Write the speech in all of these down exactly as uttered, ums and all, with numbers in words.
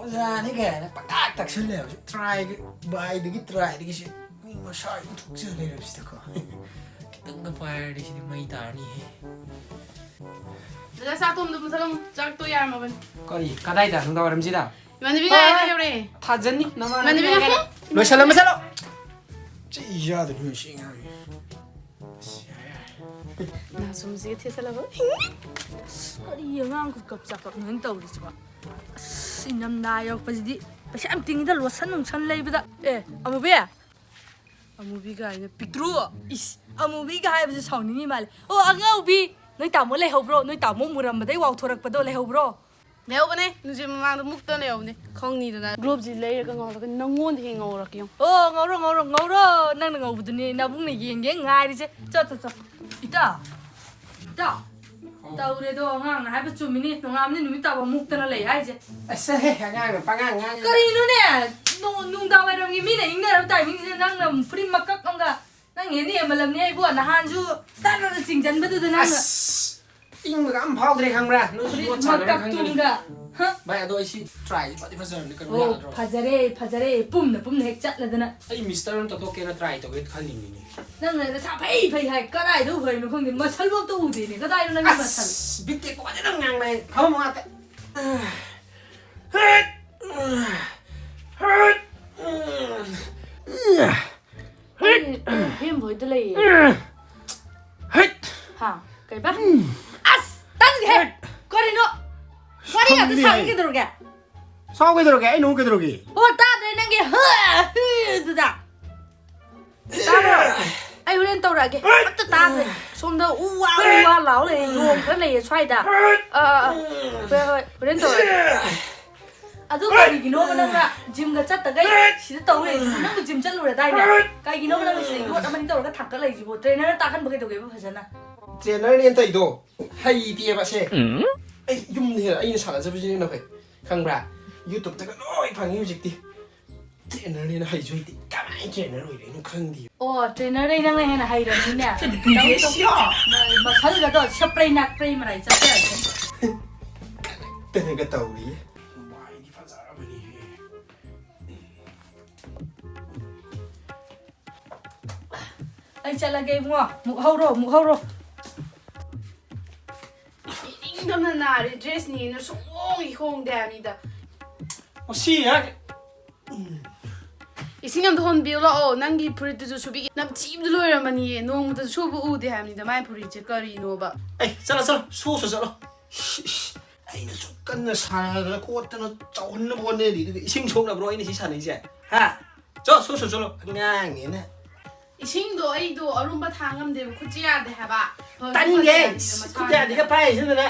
ꯑꯣꯖꯥꯅꯤ ꯀꯥꯏꯅ ꯄꯪꯇꯥꯛ ꯇꯥꯛꯁꯜꯂꯦ ꯍꯧꯖꯤꯛ꯫ Try ꯕꯥꯏꯗꯒꯤ try ꯗꯒꯤꯁꯦ ꯃꯤ ꯃꯁꯥ ꯎꯊꯣꯛꯆ ꯂꯩꯔꯕꯁꯤꯗꯀꯣ꯫ ꯈꯤꯇꯪꯒ ꯄꯥꯏꯔꯗꯤ ꯁꯤꯗꯤ ꯃꯩ ꯇꯥꯔꯅꯤꯍꯦ꯫ ꯗꯥꯗꯥ, ꯆꯥꯛ ꯊꯣꯡꯕꯗꯣ ꯃꯨꯊꯠꯂꯝꯃꯨ꯫ ꯆꯥꯛꯇꯣ ꯌꯥꯔꯝꯃꯕꯅꯤ꯫ ꯀꯔꯤ? ꯀꯗꯥꯏꯗ? ꯅꯨꯡꯗꯥꯡꯋꯥꯏꯔꯝꯁꯤꯗ? ꯏꯃꯥꯟꯅꯕꯤ ꯉꯥꯏꯔ ꯂꯩꯍꯧꯔꯦ꯫ ꯊꯥꯖꯟꯅꯤ ꯅꯃꯥꯟꯅꯕꯤ ꯏꯃꯥꯟꯅꯕꯤ ꯉꯥꯏꯔ꯫ ꯉꯥꯏꯔ꯫ ꯂꯣꯏꯁꯜꯂꯝꯃ ꯆꯠꯂꯣ꯫ ꯆꯩ ꯆꯥꯗꯣꯏꯅꯤ ꯁꯤ ꯑꯉꯥꯡꯁꯦ꯫ ꯑꯁ, ꯌꯥꯔꯦ, ꯌꯥꯔꯦ꯫ ꯅꯥꯁꯨꯝꯁꯤꯒ ꯊꯦꯠꯆꯜꯂꯕ꯫ ꯀꯔꯤ ꯑꯉꯥꯡ ꯈꯨꯀꯞ ꯆꯥꯀꯞꯅꯣ ꯇꯧꯔꯤꯁꯤꯕꯣ? ꯑꯁ, ꯏꯅꯝꯗꯥ ꯌꯧꯔꯛꯄꯁꯤꯗꯤ ꯄꯩꯁꯥ ꯌꯥꯝ ꯇꯤꯡꯉꯤꯗ, ꯂꯣꯁꯟ ꯅꯨꯡꯁꯟ ꯂꯩꯕꯗ꯫ ꯑꯦ, ꯑꯃꯨꯕꯤ? ꯑꯃꯨꯕꯤ ꯀꯥꯏꯅ ꯄꯤꯛꯇ꯭ꯔꯨ꯫ ꯏꯁ, ꯑꯃꯨꯕꯤꯒ ꯍꯥꯏꯕꯁꯦ ꯁꯥꯎꯅꯤꯡꯉꯤ ꯃꯥꯜꯂꯦ꯫ ꯑꯣ, ꯑꯉꯧꯕꯤ! ꯅꯣꯏ ꯇꯥꯃꯣ ꯂꯩꯍꯧꯕ꯭ꯔꯣ? ꯅꯣꯏ ꯇꯥꯃꯣ ꯃꯨꯔꯝꯕꯗꯩ ꯋꯥꯎꯊꯣꯔꯛꯄꯗꯣ ꯂꯩꯍꯧꯕ꯭ꯔꯣ? ꯂꯩꯍꯧꯕꯅꯦ, ꯅꯨꯡꯁꯤꯠ ꯃꯃꯥꯡꯗ ꯃꯨꯛꯇꯅ ꯂꯩꯍꯧꯕꯅꯦ꯫ ꯈꯪꯅꯤꯗꯅ꯫ Gloveꯁꯤ ꯂꯩꯔꯒ ꯉꯧꯔꯒ ꯅꯪꯉꯣꯟꯗ ꯍꯦꯛ ꯉꯧꯔꯛꯀꯦ ꯌꯦꯡꯉꯣ꯫ ꯑꯣ, ꯉꯧꯔꯣ, ꯉꯧꯔꯣ, ꯉꯧꯔꯣ꯫ ꯅꯪꯅ ꯉꯧꯕꯗꯨꯅꯦ ꯅꯕꯨꯡꯅ ꯌꯦꯡꯒꯦ ꯉꯥꯏꯔꯤꯁꯦ꯫ ꯆꯣ, ꯆꯣ, ꯆꯣ꯫ ꯏꯇꯥ! ꯏꯇꯥ! ꯇꯧꯔꯦꯗꯣ, ꯑꯉꯥꯡꯅ ꯍꯥꯏꯕ ꯆꯨꯝꯃꯤꯅꯦ꯫ ꯅꯣꯡꯉꯥꯟꯕꯗꯩ ꯅꯨꯃꯤꯠ ꯇꯥꯕ ꯃꯨꯛꯇꯅ ꯂꯩ ꯍꯥꯏꯁꯦ꯫ ꯑꯁ, ꯍꯦ, ꯑꯉꯥꯡꯅ ꯄꯉꯥꯡ ꯉꯥꯡꯉꯤ꯫ ꯀꯔꯤꯅꯣꯅꯦ? ꯅꯨ-, ꯅꯨꯡꯗꯥꯡ ꯋꯥꯏꯔꯝꯒꯤ ꯃꯤꯅ ꯏꯪꯅꯔꯕ timingꯁꯤꯗ ꯅꯪꯅ ꯐꯨꯔꯤꯠ ꯃꯀꯛ ꯑꯃꯒ ꯅꯪ ꯍꯦꯟꯅ ꯍꯦꯟꯃꯜꯂꯝꯅꯦ ꯏꯕꯣ, ꯅꯍꯥꯟꯁꯨ ꯇꯠꯂꯒ ꯆꯤꯡꯁꯤꯟꯕꯗꯨꯗ ꯅꯪꯅ꯫ ꯑꯁ, ꯏꯪꯕꯒ ꯑꯝ ꯐꯥꯎꯗ꯭ꯔꯦ ꯈꯪꯕ꯭ꯔꯥ? ꯅꯣꯏꯁꯨ ꯐꯨꯔꯤꯠ ꯌꯣꯠ ꯁꯥꯟꯅꯔ ꯈꯪꯒꯅꯤ꯫ ꯃꯀꯛꯇꯨꯝꯒ꯫ ꯍ? ꯚꯥꯏ, ꯑꯗꯣ ꯑꯩ ꯁꯤ try ꯐꯗꯤ ꯐꯖꯔꯕꯅꯤ, ꯀꯩꯅꯣ ꯑꯣ, ꯌꯥꯒꯗ꯭ꯔꯣ? ꯐꯖꯔꯦ, ꯐꯖꯔꯦ, ꯄꯨꯝꯅ ꯄꯨꯝꯅ ꯍꯦꯛ ꯆꯠꯂꯗꯅ꯫ ꯑꯩ mister ꯑꯃ ꯇꯧꯊꯣꯛꯀꯦꯅ try ꯇꯧꯒꯦ ꯈꯜꯂꯤꯅꯤꯅꯦ꯫ ꯅꯪꯅ ꯅꯁꯥ ꯐꯩ ꯐꯩ ꯍꯥꯏ, ꯀꯗꯥꯏꯗ ꯐꯔꯤꯅꯣ ꯈꯪꯗꯦ, muscle ꯐꯥꯎꯇ ꯎꯗꯦꯅꯦ, ꯀꯗꯥꯏꯅꯣ ꯅꯪꯒꯤ muscle? ꯑꯁ, ꯕꯤꯠ ꯇꯦꯛꯄ ꯐꯖꯅ ꯉꯥꯡꯅꯩ, ꯐꯝꯃꯣ ꯉꯥꯛꯇ꯫ ꯍꯩꯠ! ꯍꯩꯠ! ꯑꯩ, ꯑꯩ ꯍꯦꯝꯕꯣꯏꯗ ꯂꯩꯌꯦ꯫ ꯍꯩꯠ! ꯍꯥ? ꯀꯩꯕ? ꯑꯁ! ꯇꯟꯒꯦ! ꯍꯩꯠ! ꯀꯔꯤꯅꯣ? ꯋꯥꯔꯤ ꯉꯥꯛꯇ ꯁꯪꯗꯦ ꯁꯥꯒꯦ ꯑꯩ꯫ ꯀꯩꯗꯧꯔꯒꯦ? ꯁꯥꯎ ꯀꯩꯗꯧꯔꯒꯦ? ꯑꯩꯅ ꯑꯃꯨꯛ ꯀꯩꯗꯧꯔꯒꯦ? ꯑꯣ, ꯇꯥꯗ꯭ꯔꯦ ꯅꯪꯒꯤ ꯍ-, ꯍ-, ꯗꯨꯗ꯫ ꯇꯥꯕ꯭ꯔꯣ? ꯑꯩ ꯍꯣꯔꯦꯟ ꯇꯧꯔꯛꯑꯒꯦ꯫ ꯑꯝꯇ ꯇꯥꯗ꯭ꯔꯦ꯫ ꯁꯣꯝꯗ ꯎ ꯋꯥ, ꯎ ꯋꯥ ꯂꯥꯎ ꯂꯩꯌꯦ꯫ ꯌꯣꯡ ꯈꯔ ꯂꯩꯌꯦ ꯁ꯭ꯋꯥꯏꯗ꯫ ꯑꯥ, ꯑꯥ, ꯑꯥ꯫ ꯍꯣꯏ, ꯍꯣꯏ꯫ ꯍꯣꯔꯦꯟ ꯇꯧꯔꯛꯑꯒꯦ꯫ ꯑꯗꯨ ꯀꯔꯤꯒꯤꯅꯣꯕ ꯅꯪꯅ gymꯒ ꯆꯠꯇꯒꯩ ꯁꯤꯗ ꯇꯧ ꯂꯩꯔꯤꯁꯤꯕꯣ? ꯅꯪꯕꯨ gym ꯆꯠꯂꯨꯔꯗꯥꯏꯅꯦ? ꯀꯩꯒꯤꯅꯣꯕ ꯅꯪꯅ ꯁꯤꯗ ꯌꯣꯠ ꯑꯃꯅꯤ ꯇꯧꯔꯒ ꯊꯥꯡꯀꯠ ꯂꯩꯁꯤꯕꯣ? Trainerꯅ ꯇꯥꯛꯍꯟꯕ ꯀꯩꯗꯧꯒꯦꯕ ꯐꯖꯅ? Trainerꯅꯦꯅ ꯇꯧꯔꯤꯗꯣ ꯍꯩꯇꯦꯕ ꯑꯁꯦ꯫ ꯎꯝ? ꯑꯩ ꯌꯨꯝꯗ ꯍꯦꯟꯅ ꯑꯩꯅ ꯁꯥꯟꯅꯖꯕꯁꯤꯅ ꯍꯦꯟꯅ ꯐꯩ꯫ ꯈꯪꯕ꯭ꯔꯥ? YouTubeꯇꯒ ꯂꯣꯏ ꯐꯪꯉꯤ ꯍꯧꯖꯤꯛꯇꯤ꯫ Trainerꯅꯦꯅ ꯍꯩꯁꯨ ꯍꯩꯇꯦ꯫ ꯀꯃꯥꯏꯅ trainer ꯑꯣꯏꯔꯤꯅꯣ ꯈꯪꯗꯦ꯫ ꯑꯣ, trainerꯗꯩ ꯅꯪꯅ ꯍꯦꯟꯅ ꯍꯩꯔꯝꯅꯤꯅꯦ꯫ ꯀꯩꯅꯣ ꯇꯧ, ꯇꯧ꯫ ꯃ-, muscleꯒꯗꯣ ꯁꯄ꯭ꯔꯩ ꯅꯥꯛꯄ꯭ꯔꯩ ꯃꯔꯥꯏ ꯆꯠꯄ ꯌꯥꯏ꯫ ꯇꯅꯒ ꯇꯧꯔꯤ꯫ ꯚꯥꯏꯗꯤ ꯐꯖꯔꯕ꯫ ꯑꯩ ꯆꯠꯂꯒꯦ ꯏꯕꯨꯡꯉꯣ꯫ ꯃꯨꯛ ꯍꯧꯔꯣ, ꯃꯨꯛ ꯍꯧꯔꯣ꯫ ꯏꯅꯤꯡꯗꯝꯅ ꯅꯥꯔꯦ, dressꯅꯦꯅ ꯁꯨꯡꯍꯣꯡ ꯍꯣꯡꯗꯦ ꯍꯥꯏꯕꯅꯤꯗ꯫ ꯃꯁꯤ ꯌꯥ-, ꯏꯁꯤꯡ ꯑꯝꯇ ꯍꯣꯟꯕꯤꯌꯨ ꯂꯥꯛꯑꯣ, ꯅꯪꯒꯤ ꯐꯨꯔꯤꯠꯇꯨꯁꯨ ꯁꯨꯕꯤꯒꯦ꯫ ꯅꯝꯊꯤꯕꯗ ꯂꯣꯏꯔꯝꯃꯅꯤꯌꯦ, ꯅꯣꯡꯃꯇ ꯁꯨꯕ ꯎꯗꯦ ꯍꯥꯏꯕꯅꯤꯗ ꯃꯥꯏ ꯐꯨꯔꯤꯠꯁꯦ ꯀꯔꯤꯅꯣꯕ꯫ ꯑꯩ ꯆꯠꯂꯣ, ꯆꯠꯂꯣ, ꯁꯨꯁꯨ ꯆꯠꯂꯣ꯫ ꯏꯁ, ꯏꯁ, ꯑꯩꯅ ꯁꯨꯛ ꯀꯟꯅ ꯁꯥꯟꯅꯗꯅ ꯈꯣꯠꯇꯅ ꯆꯥꯎꯍꯟꯅꯕ ꯍꯣꯠꯅꯔꯤ, ꯑꯗꯨꯒ ꯏꯁꯤꯡ ꯁꯣꯛꯅꯕ꯭ꯔꯣ ꯑꯩꯅ ꯁꯤ ꯁꯥꯟꯅꯩꯁꯦ? ꯍꯥ? ꯆꯣ, ꯁꯨ, ꯁꯨ, ꯆꯠꯂꯣ꯫ ꯑꯉꯥꯡꯅꯦꯅ꯫ ꯏꯁꯤꯡꯗꯣ ꯑꯩꯗꯣ ꯑꯔꯨꯝꯕ ꯊꯥꯡ ꯉꯝꯗꯦꯕ, ꯈꯨꯠꯁꯦ ꯌꯥꯗꯦ ꯍꯥꯏꯕ꯫ ꯐꯁꯨ ꯇꯥꯅꯤꯡꯗꯦ꯫ ꯐꯠꯇꯦ ꯍꯥꯏꯕꯅꯤꯗ ꯃꯁꯥꯅ꯫ ꯈꯨꯠ ꯌꯥꯗꯦꯒ ꯄꯥꯏꯔꯤꯁꯤꯅ꯫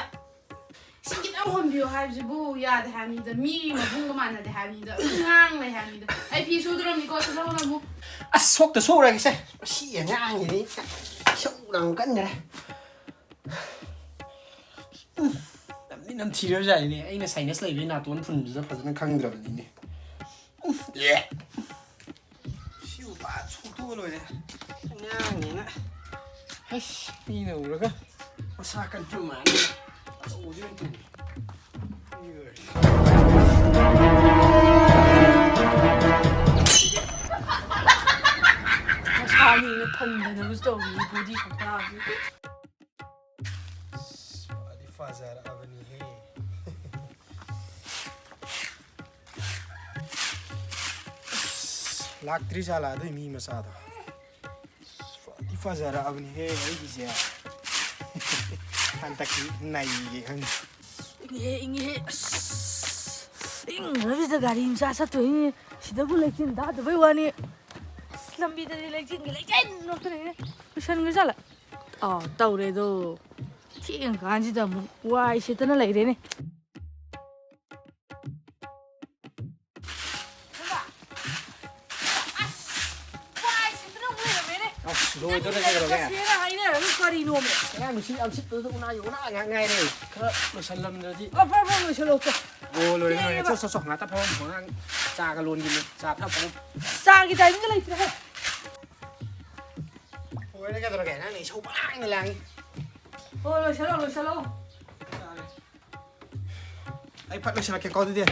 ꯏꯁꯤꯡ ꯈꯤꯇꯪ ꯍꯣꯟꯕꯤꯌꯣ ꯍꯥꯏꯕꯁꯤꯕꯨ ꯌꯥꯗꯦ ꯍꯥꯏꯕꯅꯤꯗ, ꯃꯤ ꯃꯕꯨꯡꯒ ꯃꯥꯟꯅꯗꯦ ꯍꯥꯏꯕꯅꯤꯗ, ꯑꯗꯨꯝ ꯉꯥꯡ ꯂꯩ ꯍꯥꯏꯕꯅꯤꯗ꯫ ꯑꯩ ꯐꯤ ꯁꯨꯗꯣꯔꯝꯅꯤꯀꯣ, ꯁꯠ ꯁꯠ ꯍꯣꯜꯂꯝꯃꯨ꯫ ꯑꯁ, ꯁꯣꯛꯇ ꯁꯣꯛꯎꯔꯒꯦꯁꯦ꯫ ꯃꯁꯤ ꯑꯉꯥꯡꯁꯤꯗꯤ ꯏꯁꯧ ꯂꯥꯡ ꯀꯟꯈ꯭ꯔꯦ꯫ ꯎꯝ, ꯅꯝꯗꯤ ꯅꯝꯊꯤꯔꯕꯖꯥꯠꯅꯤꯅꯦ꯫ ꯑꯩꯅ sinus ꯂꯩꯕꯩ ꯅꯥꯇꯣꯟ ꯐꯨꯟꯕꯁꯤꯗ ꯐꯖꯅ ꯈꯪꯗ꯭ꯔꯕꯅꯤꯅꯦ꯫ ꯎꯝ, ꯑꯦ꯫ ꯁꯤ ꯎꯄꯥ ꯁꯣꯛꯇꯣꯛꯑ ꯂꯣꯏꯔꯦ꯫ ꯑꯉꯥꯡꯅꯤꯅ꯫ ꯍꯩꯁ, ꯃꯤꯅ ꯎꯔꯒ ꯃꯁꯥ ꯀꯟꯕ ꯃꯥꯟꯅ ꯑꯆꯧꯕꯁꯤ ꯑꯣꯏꯅ ꯇꯣꯡꯉꯤ꯫ ꯃꯁꯥꯅꯤꯅ ꯐꯟꯗꯅꯕꯁꯨ ꯇꯧꯔꯤ, body ꯁꯛꯇꯥꯁꯤ꯫ ꯑꯁ, ꯐꯗꯤ ꯐꯖꯔꯛꯑꯕꯅꯤꯍꯦ꯫ ꯑꯁ, ꯂꯥꯛꯇ꯭ꯔꯤ ꯖꯥꯠꯂꯥ ꯑꯗꯨꯏ ꯃꯤ ꯃꯆꯥꯗꯣ? ꯑꯁ, ꯐꯗꯤ ꯐꯖꯔꯛꯑꯕꯅꯤꯍꯦ ꯑꯩꯒꯤꯁꯦ꯫ ꯍꯟꯗꯛꯇꯤ ꯅꯩꯒꯦ ꯈꯪꯗꯦ꯫ ꯏꯪꯉꯦꯍꯦ, ꯏꯪꯉꯦꯍꯦ꯫ ꯑꯁ, ꯏꯪꯈ꯭ꯔꯕꯁꯤꯗ ꯒꯥꯔꯤ ꯃꯆꯥ ꯆꯠꯇꯣꯏꯅꯤ꯫ ꯁꯤꯗꯕꯨ ꯂꯩꯆꯤꯟ ꯊꯥꯗꯕꯩ ꯋꯥꯅꯤ꯫ ꯑꯁ, ꯂꯝꯕꯤꯗꯗꯤ ꯂꯩꯆꯤꯟꯒꯤ ꯂꯩꯆꯤꯟ ꯉꯥꯛꯇꯅꯦ꯫ ꯂꯣꯏꯁꯟꯈ꯭ꯔꯖꯥꯠꯂꯥ? ꯑꯥ, ꯇꯧꯔꯦꯗꯣ꯫ ꯊꯦꯡꯉꯀꯥꯟꯁꯤꯗ ꯑꯃꯨꯛ ꯋꯥꯏ ꯁꯤꯠꯇꯅ ꯂꯩꯔꯦꯅꯦ꯫ ꯑꯁ, ꯋꯥꯏ ꯁꯤꯠꯇꯅ ꯑꯃꯨꯛ ꯂꯩꯔꯝꯃꯦꯅꯦ꯫ ꯑꯁ, ꯂꯣꯏꯗꯣꯔꯦ ꯀꯩꯗꯧꯔꯒꯦ? ꯆꯠꯁꯦꯅ ꯍꯥꯏꯅꯔꯒ ꯀꯔꯤꯅꯣꯃꯦ? ꯑꯉꯥꯡ ꯃꯁꯤ ꯌꯥꯝ ꯁꯤꯠꯄꯗꯨꯗ ꯎꯅꯥ ꯌꯣꯅꯥ ꯉꯥꯛ ꯉꯥꯏꯔꯦ꯫ ꯈꯔ ꯂꯣꯏꯁꯜꯂꯝꯗ꯭ꯔꯗꯤ꯫ ꯑꯣ, ꯐꯔꯦ, ꯐꯔꯦ, ꯂꯣꯏꯁꯜꯂꯣ, ꯆꯣ꯫ ꯑꯣ, ꯂꯣꯏꯔꯦ, ꯂꯣꯏꯔꯦ꯫ ꯊꯦꯡꯉꯦꯕ꯫ ꯆꯣ, ꯆꯣ, ꯆꯣ, ꯉꯥꯛꯇ ꯐꯝꯃꯝꯃꯣ꯫ ꯑꯉꯥꯡ ꯆꯥꯒ ꯂꯣꯟꯈꯤꯅꯤ꯫ ꯆꯥ ꯊꯛꯄ꯫ ꯆꯥꯒꯤ timingꯒ ꯂꯩꯇ꯭ꯔꯦꯍꯦ꯫ ꯂꯣꯏꯔꯦ ꯀꯩꯗꯧꯔꯒꯦ? ꯅꯪꯅ ꯏꯁꯧ ꯄꯪꯂꯥꯡꯗ ꯂꯥꯡꯉꯤ꯫ ꯑꯣ, ꯂꯣꯏꯁꯜꯂꯣ, ꯂꯣꯏꯁꯜꯂꯣ꯫ ꯑꯩ ꯐꯠ ꯂꯣꯏꯁꯜꯂꯛꯀꯦꯀꯣ ꯑꯗꯨꯗꯤ꯫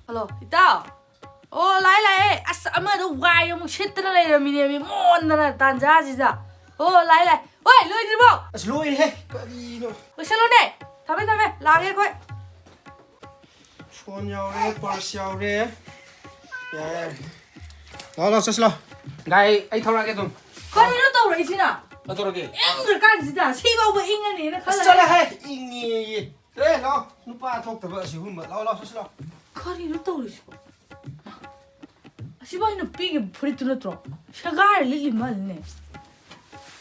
ꯍꯜꯂꯣ, ꯏꯇꯥꯎ꯫ ꯑꯣ, ꯂꯥꯛꯑꯦ, ꯂꯥꯛꯑꯦ꯫ ꯑꯁ, ꯑꯃꯗꯣ ꯋꯥꯏ ꯑꯃꯨꯛ ꯁꯤꯠꯇꯅ ꯂꯩꯔꯝꯃꯤꯅꯦꯃꯤ, ꯃꯣꯟꯗꯅ ꯇꯥꯟꯖꯥꯁꯤꯗ꯫ ꯑꯣ, ꯂꯥꯛꯑꯦ, ꯂꯥꯛꯑꯦ꯫ ꯍꯣꯏ, ꯂꯣꯏꯗ꯭ꯔꯤꯕꯣ? ꯑꯁ, ꯂꯣꯏꯔꯦꯍꯦ꯫ ꯀꯔꯤꯅꯣ? ꯂꯣꯏꯁꯜꯂꯨꯅꯦ꯫ ꯊꯝꯃꯦ, ꯊꯝꯃꯦ꯫ ꯂꯥꯛꯑꯒꯦ ꯑꯩꯈꯣꯏ꯫ ꯐꯣꯟ ꯌꯥꯎꯔꯦ, ꯄꯔꯁ ꯌꯥꯎꯔꯦ꯫ ꯌꯥꯔꯦ, ꯌꯥꯔꯦ꯫ ꯂꯥꯛꯑꯣ, ꯂꯥꯛꯑꯣ, ꯆꯠꯁꯤ ꯂꯥꯛꯑꯣ꯫ ꯒꯥꯔꯤ ꯑꯩ ꯊꯧꯔꯛꯑꯒꯦ ꯑꯗꯨꯝ꯫ ꯀꯔꯤꯅꯣ ꯇꯧꯔꯛꯏꯁꯤꯅ? ꯀꯩꯗꯧꯔꯒꯦ? ꯏꯪꯈ꯭ꯔꯀꯥꯟꯁꯤꯗ ꯁꯤꯐꯥꯎꯕ ꯏꯪꯉꯅꯤꯅ ꯑꯁ, ꯈꯜꯂꯒ꯫ ꯆꯠꯂꯣꯍꯦ, ꯏꯪꯉꯦꯌꯦ꯫ ꯑꯦ, ꯂꯥꯛꯑꯣ, ꯅꯨꯄꯥ ꯊꯣꯛꯇꯕ ꯑꯁꯤꯒꯨꯝꯕ꯫ ꯂꯥꯛꯑꯣ, ꯂꯥꯛꯑꯣ, ꯆꯠꯁꯤ ꯂꯥꯛꯑꯣ꯫ ꯀꯔꯤꯅꯣ ꯇꯧꯔꯤꯁꯤꯕꯣ? ꯑꯁꯤꯕꯨ ꯑꯩ ꯅꯨꯄꯤꯒꯤ ꯐꯨꯔꯤꯠꯇꯨ ꯅꯠꯇ꯭ꯔꯣ? ꯁꯦꯒꯥꯏꯔ ꯂꯤꯠꯂꯤ ꯃꯥꯜꯂꯤꯅꯦ꯫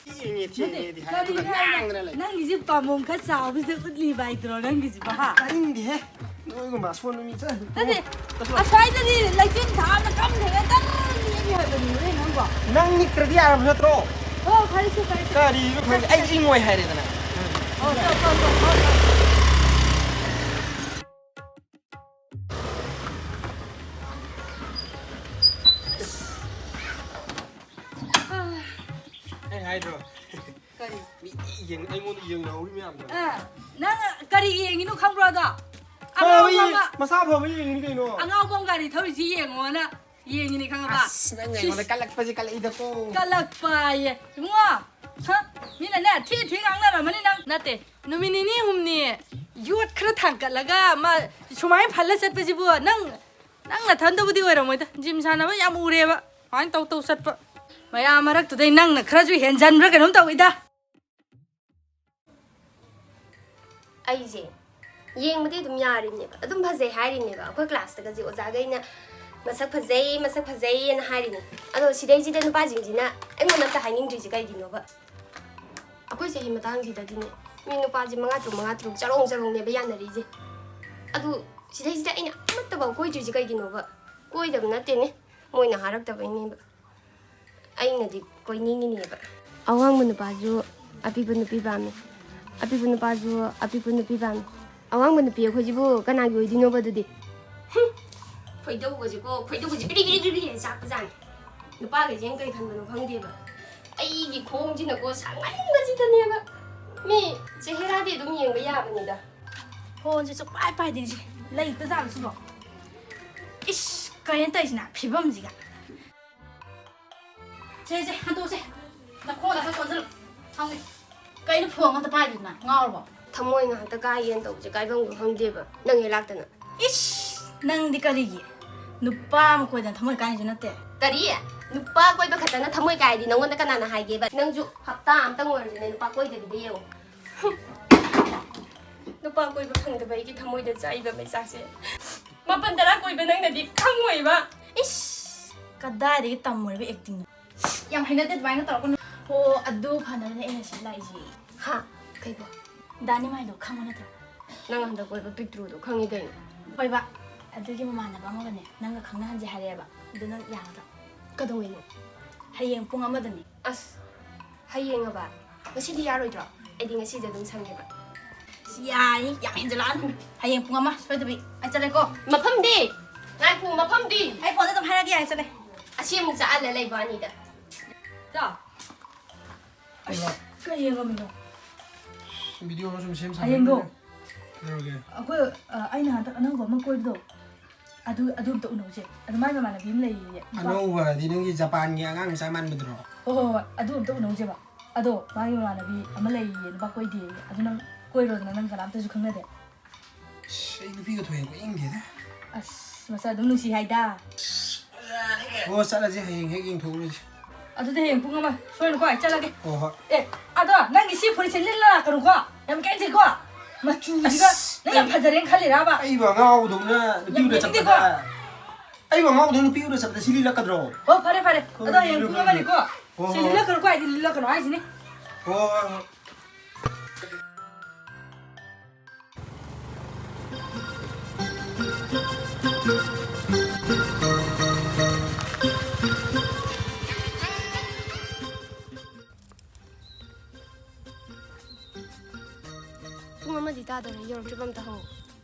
ꯊꯦꯡꯉꯦ, ꯅꯠꯇꯦ, ꯊꯦꯡꯉꯦꯗꯤ ꯍꯥꯏ, ꯀꯔꯤꯅꯣ ꯑꯗꯨꯒ ꯍꯥꯏꯅ ꯉꯥꯡꯗꯅ ꯂꯩ꯫ ꯅꯪꯒꯤꯁꯦ ꯄꯥꯝꯕꯣꯝ ꯈꯔ ꯆꯥꯎꯕꯁꯤꯗ ꯎꯠꯂꯤ ꯕꯥꯏꯗ꯭ꯔꯣ ꯅꯪꯒꯤꯁꯤꯕꯣ, ꯍꯥ? ꯇꯥꯅꯤꯡꯗꯦꯍꯦ, ꯅꯣꯏꯒꯨꯝꯕ ꯑꯁꯣꯟꯕ ꯃꯤ ꯆꯠ-, ꯅꯠꯇꯦ, ꯆꯠꯂꯣ꯫ ꯑꯁ꯭ꯋꯥꯏꯗꯗꯤ ꯂꯩꯆꯤꯟ ꯊꯥꯕꯅ ꯀꯝ ꯊꯦꯡꯅ ꯇꯔ ꯂꯦꯞꯄꯤ ꯍꯥꯏꯕꯅꯤ ꯅꯪꯕꯣ꯫ ꯅꯪ ꯅꯤꯛꯇ꯭ꯔꯗꯤ ꯌꯥꯔꯕ ꯅꯠꯇ꯭ꯔꯣ? ꯑꯣ, ꯐꯔꯦꯁꯦ, ꯐꯔꯦꯁꯦ꯫ ꯀꯔꯤꯅꯣ ꯈꯪꯗꯦ, ꯑꯩ ꯏꯪꯉꯣꯏ ꯍꯥꯏꯔꯦꯗꯅ꯫ ꯑꯣ, ꯆꯣ, ꯆꯣ, ꯆꯣ, ꯆꯣ, ꯆꯣ꯫ ꯑꯩ ꯍꯥꯏꯗ꯭ꯔꯣ? ꯀꯔꯤ? ꯃꯤ ꯌꯦꯡ-, ꯑꯩꯉꯣꯟꯗ ꯌꯦꯡꯅꯍꯧꯔꯤ ꯃꯌꯥꯝꯗꯣ꯫ ꯑ, ꯅꯪ ꯀꯔꯤ ꯌꯦꯡꯉꯤꯅꯣ ꯈꯪꯕ꯭ꯔꯣ ꯑꯗꯣ? ꯐꯕ ꯑꯉꯥꯎꯕ ꯌꯦꯡ-, ꯑꯃ, ꯃꯁꯥ ꯐꯕ ꯌꯦꯡꯉꯤꯅꯤ ꯀꯩꯅꯣ꯫ ꯑꯉꯥꯎꯕ ꯑꯃ ꯒꯥꯔꯤ ꯊꯧꯔꯤꯁꯤ ꯌꯦꯡꯉꯣꯅ ꯌꯦꯡꯉꯤꯅꯤ ꯈꯪꯉꯕ? ꯑꯁ, ꯅꯪ ꯑꯩꯉꯣꯟꯗ ꯁꯤꯁ꯫ ꯀꯜꯂꯛꯄꯁꯤ ꯀꯜꯂꯛꯏꯗꯀꯣ꯫ ꯀꯜꯂꯛꯄ ꯍꯥꯏꯌꯦ꯫ ꯏꯕꯨꯡꯉꯣ, ꯍ? ꯃꯤꯅꯅꯦ ꯊꯤ ꯊꯤ ꯉꯥꯡꯅꯔꯝꯃꯅꯤ ꯅꯪ꯫ ꯅꯠꯇꯦ, ꯅꯨꯃꯤꯠ ꯅꯤꯅꯤ ꯍꯨꯝꯅꯤ ꯌꯣꯠ ꯈꯔ ꯊꯥꯡꯀꯠꯂꯒ ꯑꯃ ꯁꯨꯃꯥꯏꯅ ꯐꯜꯂ ꯆꯠꯄꯁꯤꯕꯨ ꯅꯪ, ꯅꯪ ꯅꯊꯟꯗꯕꯨꯗꯤ ꯑꯣꯏꯔꯝꯃꯣꯏꯗ꯫ ꯖꯤꯝ ꯁꯥꯟꯅꯕ ꯌꯥꯝ ꯎꯔꯦꯕ꯫ ꯁꯨꯃꯥꯏꯅ ꯇꯧ ꯇꯧ ꯆꯠꯄ꯫ ꯃꯌꯥꯝ ꯃꯔꯛꯇꯨꯗꯩ ꯅꯪꯅ ꯈꯔꯁꯨ ꯍꯦꯟꯖꯟꯕ꯭ꯔꯥ ꯀꯩꯅꯣꯝ ꯇꯧꯏꯗ꯫ ꯑꯩꯁꯦ ꯌꯦꯡꯕꯗꯤ ꯑꯗꯨꯝ ꯌꯥꯔꯤꯕꯅꯦꯕ, ꯑꯗꯨꯝ ꯐꯖꯩ ꯍꯥꯏꯔꯤꯕꯅꯦꯕ꯫ ꯑꯩꯈꯣꯏ ꯀ꯭ꯂꯥꯁꯇꯒꯁꯦ ꯑꯣꯖꯥꯈꯩꯅ "ꯃꯁꯛ ꯐꯖꯩ, ꯃꯁꯛ ꯐꯖꯩ" ꯍꯥꯏꯅ ꯍꯥꯏꯔꯤꯅꯦ꯫ ꯑꯗꯣ ꯁꯤꯗꯩꯁꯤꯗ ꯅꯨꯄꯥꯁꯤꯡꯁꯤꯅ ꯑꯩꯉꯣꯟꯗ ꯑꯝꯇ ꯍꯥꯏꯅꯤꯡꯗ꯭ꯔꯤꯁꯦ ꯀꯩꯒꯤꯅꯣꯕ? ꯑꯩꯈꯣꯏ ꯆꯍꯤ ꯃꯇꯥꯡꯁꯤꯗꯗꯤꯅꯦ, ꯃꯤ ꯅꯨꯄꯥꯁꯦ ꯃꯉꯥ ꯇꯔꯨꯛ, ꯃꯉꯥ ꯇꯔꯨꯛ, ꯆꯔꯣꯡ ꯆꯔꯣꯡꯅꯦꯕ ꯌꯥꯅꯔꯤꯁꯦ꯫ ꯑꯗꯨ ꯁꯤꯗꯩꯁꯤꯗ ꯑꯩꯅ ꯑꯃꯠꯇꯐꯥꯎ ꯀꯣꯏꯗ꯭ꯔꯤꯁꯦ ꯀꯩꯒꯤꯅꯣꯕ? ꯀꯣꯏꯗꯕ ꯅꯠꯇꯦꯅꯦ, ꯃꯣꯏꯅ ꯍꯥꯏꯔꯛꯇꯕꯩꯅꯦꯕ꯫ ꯑꯩꯅꯗꯤ ꯀꯣꯏꯅꯤꯡꯉꯤꯅꯦꯕ꯫ ꯑꯋꯥꯡꯕ ꯅꯨꯄꯥꯁꯨ ꯑꯄꯤꯛꯄ ꯅꯨꯄꯤ ꯄꯥꯝꯃꯤ, ꯑꯄꯤꯛꯄ ꯅꯨꯄꯥꯁꯨ ꯑꯄꯤꯛꯄ ꯅꯨꯄꯤ ꯄꯥꯝꯃꯤ꯫ ꯑꯋꯥꯡꯕ ꯅꯨꯄꯤ ꯑꯩꯈꯣꯏꯁꯤꯕꯨ ꯀꯅꯥꯒꯤ ꯑꯣꯏꯗꯣꯏꯅꯣꯕ ꯑꯗꯨꯗꯤ? ꯍꯨꯝ, ꯈꯣꯏꯗꯧꯒꯁꯦꯀꯣ, ꯈꯣꯏꯗꯧꯒꯁꯦ ꯕꯤꯔꯤ ꯕꯤꯔꯤ ꯕꯤꯔꯤ ꯆꯥꯛꯄꯖꯥꯠꯅꯤ꯫ ꯅꯨꯄꯥꯈꯩꯁꯤꯅ ꯀꯔꯤ ꯈꯟꯕꯅꯣ ꯈꯪꯗꯦꯕ꯫ ꯑꯩꯒꯤ ꯈꯣꯡꯁꯤꯅꯀꯣ ꯁꯥꯡꯃꯟꯕꯁꯤꯗꯅꯦꯕ꯫ ꯃꯤ ꯆꯦꯍꯦꯔꯥꯗꯤ ꯑꯗꯨꯝ ꯌꯦꯡꯕ ꯌꯥꯕꯅꯤꯗ꯫ ꯐꯣꯟꯁꯦ ꯁꯨꯛꯄꯥꯏ ꯄꯥꯏꯗꯦ ꯁꯤ꯫ ꯂꯩꯇꯖꯥꯠꯂꯣ ꯁꯤꯕꯣ? ꯏꯁ! ꯀꯩꯅꯣ ꯇꯧꯔꯤꯁꯤꯅ ꯐꯤꯕꯝꯁꯤꯒ? ꯁꯦ, ꯁꯦ, ꯍꯟꯗꯣꯛꯁꯦ꯫ ꯅꯈꯣꯡꯗ ꯈꯔ ꯆꯣꯟꯁꯤꯜꯂꯣ꯫ ꯍꯪꯉꯦ꯫ ꯀꯩꯅꯣ ꯐꯣꯟ ꯑꯝꯇ ꯄꯥꯏꯗꯦꯗꯅ? ꯉꯥꯎꯔꯕꯣ? ꯊꯃꯣꯏ ꯉꯥꯏꯍꯥꯛꯇ ꯀꯥꯏꯒꯦꯅ ꯇꯧꯕꯁꯦ ꯀꯥꯏꯐꯝꯒ ꯈꯪꯗꯦꯕ, ꯅꯪ ꯍꯦꯛ ꯂꯥꯛꯇꯅ꯫ ꯏꯁ! ꯅꯪꯗꯤ ꯀꯔꯤꯒꯤ? ꯅꯨꯄꯥ ꯑꯃ ꯀꯣꯏꯗꯅ ꯊꯃꯣꯏ ꯀꯥꯏꯔꯤꯁꯨ ꯅꯠꯇꯦ꯫ ꯀꯔꯤ? ꯅꯨꯄꯥ ꯀꯣꯏꯕ ꯈꯛꯇꯅ ꯊꯃꯣꯏ ꯀꯥꯏꯗꯤ ꯅꯪꯉꯣꯟꯗ ꯀꯅꯥꯅ ꯍꯥꯏꯒꯦꯕ? ꯅꯪꯁꯨ ꯍꯞꯇꯥ ꯑꯝꯇꯪ ꯑꯣꯏꯔꯁꯨꯅꯦ ꯅꯨꯄꯥ ꯀꯣꯏꯗꯕꯤꯗ ꯌꯦꯡꯉꯣ꯫ ꯍꯨꯝ꯫ ꯅꯨꯄꯥ ꯀꯣꯏꯕ ꯐꯪꯗꯕ ꯑꯩꯒꯤ ꯊꯃꯣꯏꯗ ꯆꯥꯛꯏꯕ ꯃꯩꯆꯥꯛꯁꯦ ꯃꯥꯄꯟ ꯇꯔꯥ ꯀꯣꯏꯕ ꯅꯪꯅꯗꯤ ꯈꯪꯉꯣꯏꯕ꯫ ꯏꯁ! ꯀꯗꯥꯏꯗꯒꯤ ꯇꯝꯃꯨꯔꯕ acting ꯅꯣ? ꯌꯥꯝ ꯍꯩꯅꯗꯦ ꯑꯗꯨꯃꯥꯏꯅ ꯇꯧꯔꯛꯀꯅꯨ꯫ ꯍꯣ, ꯑꯗꯨ ꯐꯅꯕꯅꯦ ꯑꯩꯅ ꯁꯤꯗ ꯂꯥꯛꯏꯁꯦ꯫ ꯍꯥ? ꯀꯩꯕꯣ? ꯗꯥ ꯅꯤꯃꯥꯏꯗꯣ ꯈꯪꯕ ꯅꯠꯇ꯭ꯔꯣ? ꯅꯪ ꯍꯟꯗꯛ ꯀꯣꯏꯕ ꯄꯤꯛꯇ꯭ꯔꯨꯗꯣ ꯈꯪꯉꯤ ꯀꯩꯅꯣ꯫ ꯍꯣꯏꯕ, ꯑꯗꯨꯒꯤ ꯃꯃꯥꯟꯅꯕ ꯑꯃꯒꯅꯦ ꯅꯪꯒ ꯈꯪꯅꯍꯟꯁꯦ ꯍꯥꯏꯔꯛꯑꯦꯕ꯫ ꯑꯗꯨ ꯅꯪ ꯌꯥꯒꯗ꯭ꯔꯣ? ꯀꯩꯗꯧꯉꯩꯅꯣ? ꯍꯌꯦꯡ ꯄꯨꯡ ꯑꯃꯗꯅꯤ꯫ ꯑꯁ, ꯍꯌꯦꯡꯑꯕ? ꯉꯁꯤꯗꯤ ꯌꯥꯔꯣꯏꯗ꯭ꯔꯣ? ꯑꯩꯗꯤ ꯉꯁꯤꯁꯦ ꯑꯗꯨꯝ ꯁꯪꯉꯦꯕ꯫ ꯑꯁ, ꯌꯥꯏ, ꯌꯥꯝ ꯍꯦꯟꯖꯜꯂꯛꯑꯅꯨ꯫ ꯍꯌꯦꯡ ꯄꯨꯡ ꯑꯃ ꯁꯣꯏꯗꯕꯤ꯫ ꯑꯩ ꯆꯠꯂꯦꯀꯣ꯫ ꯃꯐꯝꯗꯤ? ꯉꯥꯏꯈꯣ, ꯃꯐꯝꯗꯤ? ꯑꯩ ꯐꯣꯟꯗ ꯑꯗꯨꯝ ꯍꯥꯏꯔꯛꯑꯒꯦ, ꯌꯥꯏ, ꯆꯠꯂꯦ꯫ ꯑꯁꯤ ꯑꯃꯨꯛ ꯆꯥꯛꯍꯜꯂ ꯂꯩꯕ ꯑꯅꯤꯗ꯫ ꯆꯥ꯫ ꯑꯁ, ꯀꯩ ꯌꯦꯡꯉꯝꯃꯤꯅꯣ? ꯚꯤꯗꯤꯑꯣ ꯑꯃ ꯁꯨꯝ ꯁꯦꯝ ꯁꯥꯕ ꯍꯌꯦꯡꯗꯣ? ꯂꯩꯕꯅꯤꯗ꯫ ꯀꯩꯗꯧꯔꯒꯦ? ꯑꯩꯈꯣꯏ, ꯑ, ꯑꯩꯅ ꯍꯟꯗꯛ ꯑꯅꯧꯕ ꯑꯃ ꯀꯣꯏꯕꯗꯣ, ꯑꯗꯨ, ꯑꯗꯨ ꯑꯝꯇ ꯎꯅꯧꯁꯦ꯫ ꯑꯗꯨ ꯃꯥꯏ ꯃꯃꯥꯟꯅꯕꯤ ꯑꯃ ꯂꯩꯌꯦ꯫ ꯅꯨꯄꯥ ꯑꯅꯧꯕ ꯍꯥꯏꯗꯤ ꯅꯪꯒꯤ ꯖꯄꯥꯟꯒꯤ ꯑꯉꯥꯡ ꯃꯆꯥ ꯃꯥꯟꯕꯗꯨꯔꯣ? ꯍꯣꯏ, ꯍꯣꯏ, ꯍꯣꯏ, ꯑꯗꯨ ꯑꯝꯇ ꯎꯅꯧꯁꯦꯕ꯫ ꯑꯗꯣ ꯃꯥꯒꯤ ꯃꯃꯥꯟꯅꯕꯤ ꯑꯃ ꯂꯩꯌꯦ, ꯅꯨꯄꯥ ꯀꯣꯏꯗꯦꯌꯦ꯫ ꯑꯗꯨ ꯅꯪ ꯀꯣꯏꯔꯣꯗꯅ, ꯅꯪ ꯀꯅꯥꯝꯇꯁꯨ ꯈꯪꯅꯗꯦ꯫ ꯑꯁ, ꯑꯩ ꯅꯨꯄꯤꯒ ꯊꯣꯏꯅ ꯀꯣꯏꯅꯤꯡꯗꯦꯗ꯫ ꯑꯁ, ꯃꯁꯛ ꯑꯗꯨꯝ ꯅꯨꯡꯁꯤ ꯍꯥꯏꯗ꯫ ꯑꯣ, ꯆꯠꯂꯁꯦ, ꯍꯌꯦꯡ ꯍꯦꯛ ꯌꯦꯡꯊꯣꯛꯎꯔꯁꯤ꯫ ꯑꯗꯨꯗꯤ ꯍꯌꯦꯡ ꯄꯨꯡ ꯑꯃ ꯁꯣꯏꯅꯀꯣ ꯑꯩ ꯆꯠꯂꯒꯦ꯫ ꯍꯣꯏ, ꯍꯣꯏ꯫ ꯑꯦ, ꯑꯗꯣ ꯅꯪꯒꯤ ꯁꯤ ꯐꯨꯔꯤꯠꯁꯦ ꯂꯤꯠꯂ ꯂꯥꯛꯀꯅꯨꯀꯣ꯫ ꯌꯥꯝ ꯀꯦꯟꯖꯩꯀꯣ꯫ ꯃꯆꯨꯁꯤꯒ ꯑꯁ, ꯅꯪ ꯌꯥꯝ ꯑꯩ, ꯐꯖꯔꯦꯅ ꯈꯜꯂꯤꯔꯕ? ꯑꯩꯕꯨ ꯑꯉꯥꯎꯕꯗꯧꯅ ꯅꯨꯄꯤ ꯌꯥꯝ ꯎꯅ ꯌꯦꯡꯅꯤꯡꯗꯦꯀꯣ꯫ ꯆꯠꯄꯗ, ꯑꯩꯕꯨ ꯑꯉꯥꯎꯕꯗꯧꯅ ꯅꯨꯄꯤ ꯎꯅ ꯆꯠꯄꯗ ꯁꯤ ꯂꯤꯠꯂꯛꯀꯗ꯭ꯔꯣ? ꯍꯣ, ꯐꯔꯦ, ꯐꯔꯦ꯫ ꯑꯗꯣ ꯍꯌꯦꯡ ꯄꯨꯡ ꯑꯃꯅꯤꯀꯣ꯫ ꯍꯣꯏ, ꯁꯤ ꯍꯣꯏ, ꯍꯣꯏ꯫ ꯂꯤꯠꯂꯛꯀꯅꯨꯀꯣ, ꯑꯩꯗꯤ ꯂꯤꯠꯂꯛꯀꯅꯨ ꯍꯥꯏꯁꯤꯅꯤ꯫ ꯍꯣꯏ, ꯍꯣꯏ, ꯍꯣꯏ꯫ ꯄꯨꯡ ꯑꯃꯗꯤ ꯇꯥꯗꯧꯔꯦ, ꯌꯧꯔꯛꯇ꯭ꯔꯤꯕ ꯑꯝꯇ ꯍꯪꯉꯨ꯫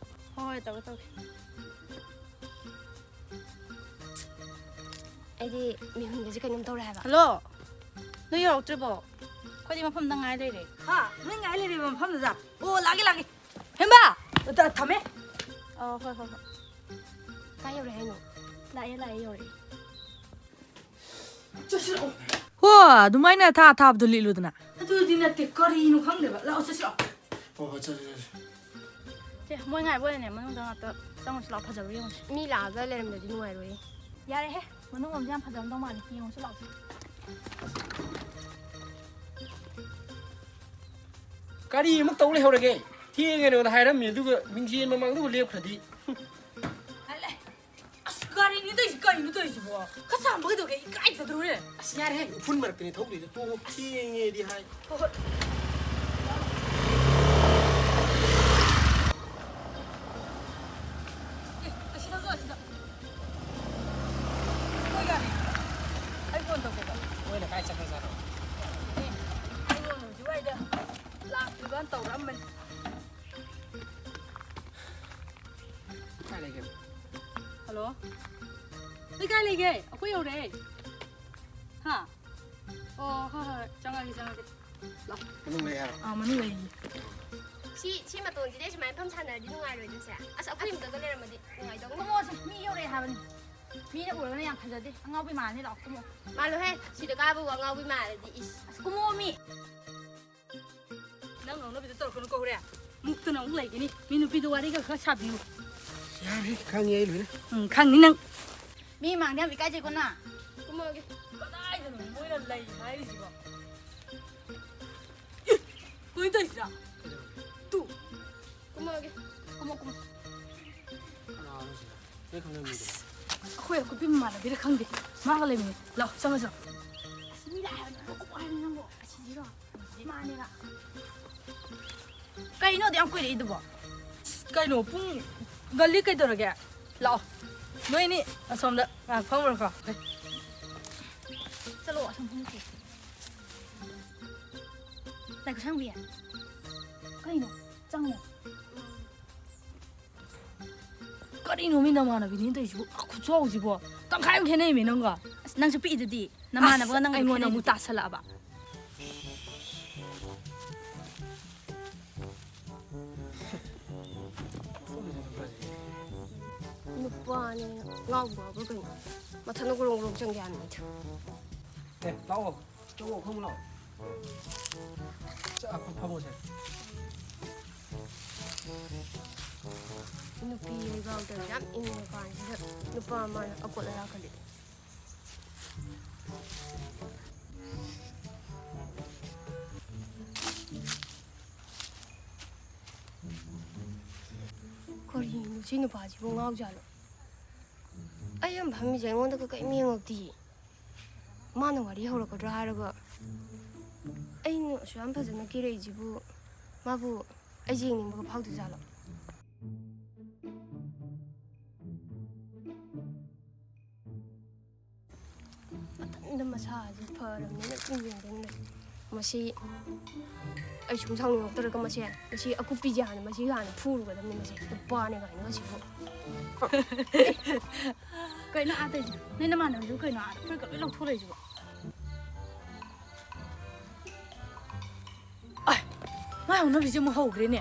ꯍꯣꯏ, ꯍꯣꯏ, ꯇꯧꯒꯦ, ꯇꯧꯒꯦ꯫ ꯑꯩꯗꯤ ꯃꯤꯍꯨꯟꯒꯁꯦ ꯀꯩꯅꯣꯝ ꯇꯧꯔꯦ ꯍꯥꯏꯕ꯫ ꯍꯜꯂꯣ! ꯅꯣꯏ ꯌꯧꯔꯛꯇ꯭ꯔꯤꯕꯣ? ꯑꯩꯈꯣꯏꯗꯤ ꯃꯐꯝꯗ ꯉꯥꯏ ꯂꯩꯔꯦ꯫ ꯍꯥ? ꯅꯣꯏ ꯉꯥꯏ ꯂꯩꯔꯤꯕ ꯃꯐꯝꯗꯨꯗ? ꯑꯣ, ꯂꯥꯛꯀꯦ, ꯂꯥꯛꯀꯦ꯫ ꯍꯦꯝꯕ! ꯑ, ꯊꯝꯃꯦ꯫ ꯑ, ꯍꯣꯏ, ꯍꯣꯏ, ꯍꯣꯏ꯫ ꯀꯥꯏ ꯌꯧꯔꯦ ꯍꯥꯏꯅꯣ? ꯂꯥꯛꯑꯦ, ꯂꯥꯛꯑꯦ, ꯌꯧꯔꯛꯑꯦ꯫ ꯆꯠꯁꯤꯔꯣ? ꯍꯣ, ꯑꯗꯨꯃꯥꯏꯅ ꯊꯥ ꯊꯥꯕꯗꯣ ꯂꯤꯠꯂꯨꯗꯅ꯫ ꯑꯗꯨꯗꯤ ꯅꯠꯇꯦ, ꯀꯔꯤꯅꯣ ꯈꯪꯗꯦꯕ꯫ ꯂꯥꯛꯑꯣ, ꯆꯠꯁꯤꯔꯣ? ꯍꯣ, ꯍꯣ, ꯆꯠꯁꯤ, ꯆꯠꯁꯤ꯫ ꯁꯦ, ꯃꯣꯏ ꯉꯥꯏꯕ ꯑꯣꯏꯅꯅꯦ, ꯃꯅꯨꯡꯗ ꯉꯥꯛꯇ ꯆꯪꯉꯨꯁꯤ ꯂꯥꯛꯑꯣ, ꯐꯖꯕ꯭ꯔꯥ ꯌꯦꯡꯉꯨꯁꯤ꯫ ꯃꯤ ꯂꯥꯛꯑꯒ ꯂꯩꯔꯝꯗ꯭ꯔꯗꯤ ꯅꯨꯡꯉꯥꯏꯔꯣꯏꯌꯦ꯫ ꯌꯥꯔꯦꯍꯦ, ꯃꯅꯨꯡ ꯂꯣꯝꯁꯦ ꯌꯥꯝ ꯐꯖꯔꯝꯗꯧ ꯃꯥꯜꯂꯦ, ꯌꯦꯡꯉꯨꯁꯤ ꯂꯥꯛꯑꯣ꯫ ꯀꯔꯤ ꯑꯃꯨꯛ ꯇꯧ ꯂꯩꯍꯧꯔꯒꯦ? ꯊꯦꯡꯉꯦꯅ ꯍꯥꯏꯔꯝꯃꯤ, ꯑꯗꯨꯒ ꯃꯤꯡꯁꯦꯜ ꯃꯃꯥꯡꯗꯨꯕꯨ ꯂꯦꯞꯈ꯭ꯔꯗꯤ꯫ ꯍꯜꯂꯦ꯫ ꯑꯁ, ꯒꯥꯔꯤꯅꯤ ꯇꯧꯔꯤꯁꯤ, ꯀꯔꯤꯅꯣ ꯇꯧꯔꯤꯁꯤꯕꯣ? ꯈꯔ ꯆꯥꯝꯕ ꯀꯩꯗꯧꯒꯦ? ꯏꯀꯥꯏꯖꯗ꯭ꯔꯣꯅꯦ? ꯑꯁ, ꯌꯥꯔꯦꯍꯦ, ꯎꯐꯨꯟ ꯃꯔꯛꯇꯅꯤ ꯊꯧꯗꯣꯏꯗꯣ, ꯇꯣꯛꯑꯣ, ꯊꯦꯡꯉꯦꯗꯤ ꯍꯥꯏ꯫ ꯍꯣꯏ, ꯍꯣꯏ꯫ ꯑꯦ, ꯑꯁꯤꯗ ꯊꯧꯗꯣꯛꯑꯣ, ꯑꯁꯤꯗ꯫ ꯑꯩꯈꯣꯏ ꯒꯥꯔꯤ꯫ ꯑꯩ ꯐꯣꯟ ꯇꯧꯒꯦꯕ꯫ ꯃꯣꯏꯅ ꯀꯥꯏ ꯆꯠꯈ꯭ꯔꯖꯥꯠꯅꯣ? ꯑꯦ, ꯑꯩꯉꯣꯟꯗ ꯍꯧꯖꯤꯛ ꯋꯥꯏꯗ ꯂꯥꯛꯇ꯭ꯔꯤꯕꯅ ꯇꯧꯔꯛꯑꯝꯕꯅꯤ꯫ ꯀꯥꯏ ꯂꯩꯒꯦ? ꯍꯜꯂꯣ? ꯅꯣꯏ ꯀꯥꯏ ꯂꯩꯒꯦ? ꯑꯩꯈꯣꯏ ꯌꯧꯔꯛꯑꯦ꯫ ꯍꯥ? ꯑꯣ, ꯍꯣꯏ, ꯍꯣꯏ, ꯍꯣꯏ꯫ ꯆꯪꯉꯛꯑꯒꯦ, ꯆꯪꯉꯛꯑꯒꯦ꯫ ꯂꯥꯛꯑꯣ꯫ ꯃꯅꯨꯡ ꯂꯩ ꯍꯥꯏꯔꯣ? ꯑꯥ, ꯃꯅꯨꯡ ꯂꯩ꯫ ꯁꯤ, ꯁꯤ ꯃꯇꯣꯟꯁꯤꯗ ꯁꯨꯃꯥꯏꯅ ꯐꯝ ꯁꯥꯟꯅꯔꯗꯤ ꯅꯨꯡꯉꯥꯏꯔꯣꯏꯗ ꯁꯦ꯫ ꯑꯁ, ꯑꯩꯈꯣꯏ ꯌꯨꯝꯗꯒ ꯂꯩꯔꯝꯃꯗꯤ ꯅꯨꯡꯉꯥꯏꯗꯧꯅꯤ꯫ ꯀꯨꯝꯃꯣꯁꯦ, ꯃꯤ ꯌꯧꯔꯛꯑꯦ ꯍꯥꯏꯕꯅꯤ꯫ ꯃꯤꯅ ꯎꯔꯒꯅ ꯌꯥꯝ ꯐꯖꯗꯦ꯫ ꯑꯉꯥꯎꯕꯤ ꯃꯥꯜꯂꯅꯤ, ꯂꯥꯛꯑꯣ, ꯀꯨꯝꯃꯣ꯫ ꯃꯥꯜꯂꯣꯍꯦ, ꯁꯤꯗ ꯀꯥꯕꯕꯨ ꯑꯉꯥꯎꯕꯤ ꯃꯥꯜꯂꯗꯤ, ꯏꯁ꯫ ꯑꯁ, ꯀꯨꯝꯃꯣ ꯃꯤ꯫ ꯅꯪ ꯉꯥꯎꯅꯕꯤꯗꯣ ꯇꯧꯔꯛꯀꯅꯨꯀꯣ ꯍꯣꯔꯦꯟ꯫ ꯃꯨꯛꯇꯅ ꯑꯃꯨꯛ ꯂꯩꯒꯅꯤ꯫ ꯃꯤ ꯅꯨꯄꯤꯗꯣ ꯋꯥꯔꯤꯒ ꯈꯔ ꯁꯥꯕꯤꯌꯨ꯫ ꯌꯥꯔꯦ, ꯈꯪꯉꯦ ꯑꯩ ꯂꯣꯏꯅ꯫ ꯎꯝ, ꯈꯪꯅꯤ ꯅꯪ꯫ ꯃꯤ ꯃꯥꯡꯗ ꯌꯥꯝ ꯏꯀꯥꯏꯖꯩꯀꯣ ꯅꯪ꯫ ꯀꯨꯝꯃꯛꯑꯒꯦ꯫ ꯀꯗꯥꯏꯗꯅꯣ ꯃꯣꯏꯅ ꯂꯩ ꯍꯥꯏꯔꯤꯁꯤꯕꯣ? ꯏ! ꯀꯩꯅꯣ ꯇꯧꯔꯤꯁꯤꯅ? ꯇꯨ꯫ ꯀꯨꯝꯃꯛꯑꯒꯦ꯫ ꯀꯨꯝꯃꯣ, ꯀꯨꯝꯃꯣ꯫ ꯀꯅꯥꯅꯣ ꯁꯤꯅ? ꯑꯩ ꯈꯪꯅꯕ ꯃꯤꯗꯨꯔꯣ? ꯑꯩꯈꯣꯏ ꯑꯀꯨꯞꯄꯤ ꯃꯃꯥꯟꯅꯕꯤꯔ ꯈꯪꯗꯦ꯫ ꯃꯥꯒ ꯂꯩꯃꯤꯟꯅꯩ꯫ ꯂꯥꯛꯑꯣ, ꯆꯪꯉꯁꯤ ꯂꯥꯛꯑꯣ꯫ ꯑꯁ, ꯃꯤ ꯂꯥꯛꯑꯦ ꯍꯥꯏꯕꯅꯤ꯫ ꯀꯣꯛ ꯀꯣꯛ ꯍꯥꯏꯕꯅꯤ ꯅꯪꯕꯨ꯫ ꯑꯁꯤꯁꯤꯔꯣ? ꯃꯥꯅꯦꯕ꯫ ꯀꯩꯅꯣ ꯑꯗꯨ ꯌꯥꯝ ꯀꯨꯏꯔꯛꯏꯗꯨꯕꯣ? ꯀꯩꯅꯣ ꯄꯨꯡ ꯒꯜꯂꯤ ꯀꯩꯗꯧꯔꯒꯦ? ꯂꯥꯛꯑꯣ꯫ ꯅꯣꯏꯅꯤ ꯑꯁꯣꯝꯗ ꯉꯥꯏꯍꯥꯛ ꯐꯝꯃꯨꯔꯣꯀꯣ꯫ ꯆꯠꯂꯣ, ꯑꯁꯣꯝ ꯐꯝꯃꯨꯁꯦ꯫ ꯂꯥꯏꯈꯨꯠꯁꯥꯡꯕꯤ꯫ ꯀꯩꯅꯣ? ꯆꯪꯉꯣ꯫ ꯀꯔꯤꯅꯣ ꯃꯤ ꯅꯃꯥꯟꯅꯕꯤꯅꯦꯅ ꯇꯧꯔꯤꯁꯤꯕꯣ? ꯑꯥ, ꯈꯨꯠꯆꯥꯎꯁꯤꯕꯣ꯫ ꯇꯪꯈꯥꯏ ꯑꯃ ꯈꯦꯠꯅꯩꯃꯤ ꯅꯪꯒ꯫ ꯑꯁ, ꯅꯪꯁꯨ ꯄꯤꯛꯏꯗꯨꯗꯤ꯫ ꯅꯃꯥꯟꯅꯕꯒ ꯑꯁ, ꯅꯪꯒ ꯑꯩꯉꯣꯟꯗ ꯑꯃꯨꯛ ꯈꯦꯠꯅꯩꯗꯨꯗꯤ꯫ ꯇꯥꯁꯜꯂꯛꯑꯕ꯫ ꯅꯨꯄꯥ ꯋꯥꯅꯦꯅ ꯉꯥꯎꯕ ꯉꯥꯎꯕ꯭ꯔꯥ ꯀꯩꯅꯣ? ꯃꯊꯟꯇ ꯒ꯭ꯔꯣꯡ ꯒ꯭ꯔꯣꯡ ꯆꯪꯒꯦ ꯍꯥꯏꯕꯅꯤꯗ꯫ ꯑꯦ, ꯂꯥꯛꯑꯣ꯫ ꯆꯪꯉꯣ, ꯈꯣꯡ ꯂꯥꯛꯑꯣ꯫ ꯆꯥ, ꯐꯝꯃꯣꯁꯦ꯫ ꯅꯨꯄꯤ ꯂꯩꯕꯥꯛꯇ ꯌꯥꯝ ꯏꯪꯉ ꯀꯥꯟꯁꯤꯗ ꯅꯨꯄꯥ ꯑꯃꯅ ꯑꯀꯣꯠ ꯑꯔꯥꯛ ꯈꯜꯂꯤ꯫ ꯀꯔꯤꯅꯣ ꯁꯤ ꯅꯨꯄꯥꯁꯤꯕꯨ ꯉꯥꯎꯖꯥꯠꯂꯣ? ꯑꯩ ꯑꯃ ꯐꯝꯃꯤꯁꯦ ꯑꯩꯉꯣꯟꯗꯒ ꯀꯔꯤꯝ ꯌꯦꯡꯉꯛꯇꯤꯌꯦ꯫ ꯃꯥꯅ ꯋꯥꯔꯤ ꯍꯧꯔꯛꯀꯗ꯭ꯔꯥ ꯍꯥꯏꯔꯒ ꯑꯩꯅ ꯑꯁꯨꯛ ꯌꯥꯝ ꯐꯖꯅ ꯀꯦꯔꯛꯏꯁꯤꯕꯨ ꯃꯥꯕꯨ ꯑꯩꯁꯦ ꯌꯦꯡꯅꯤꯡꯕꯒ ꯐꯥꯎꯗꯖꯥꯠꯂꯣ? ꯃꯊꯟꯇ ꯃꯁꯥꯁꯦ ꯐꯔꯕꯅꯤꯅ ꯑꯗꯨꯝ ꯌꯦꯡꯗꯣꯏꯅꯦ꯫ ꯃꯁꯤ ꯑꯩ ꯁꯨꯝ ꯁꯥꯎꯅꯤꯡꯉꯛꯇꯧꯔꯦꯀꯣ꯫ ꯃꯁꯦ, ꯃꯁꯤ ꯑꯀꯨꯞꯄꯤꯁꯦ ꯍꯥꯟꯅ, ꯃꯁꯤ ꯍꯥꯟꯅ ꯐꯨꯔꯨꯒꯗꯕꯅꯤ꯫ ꯃꯁꯤ ꯅꯨꯄꯥꯅꯦ ꯀꯥꯏꯅꯒ ꯁꯤꯕꯨ꯫ ꯀꯩꯅꯣ ꯑꯥ ꯇꯧꯔꯤꯁꯦ? ꯅꯣꯏ ꯅꯃꯥꯟꯅꯕꯤꯗꯨ ꯀꯩꯅꯣ ꯑꯥꯗ ꯐꯨꯔꯤꯠꯀ ꯂꯣꯏ ꯂꯧꯊꯣꯔꯛꯏꯁꯤꯕꯣ? ꯑꯥꯏ, ꯃꯥꯏ ꯍꯧꯅꯕꯤꯁꯦ ꯑꯃꯨꯛ ꯍꯧꯈ꯭ꯔꯦꯅꯦ꯫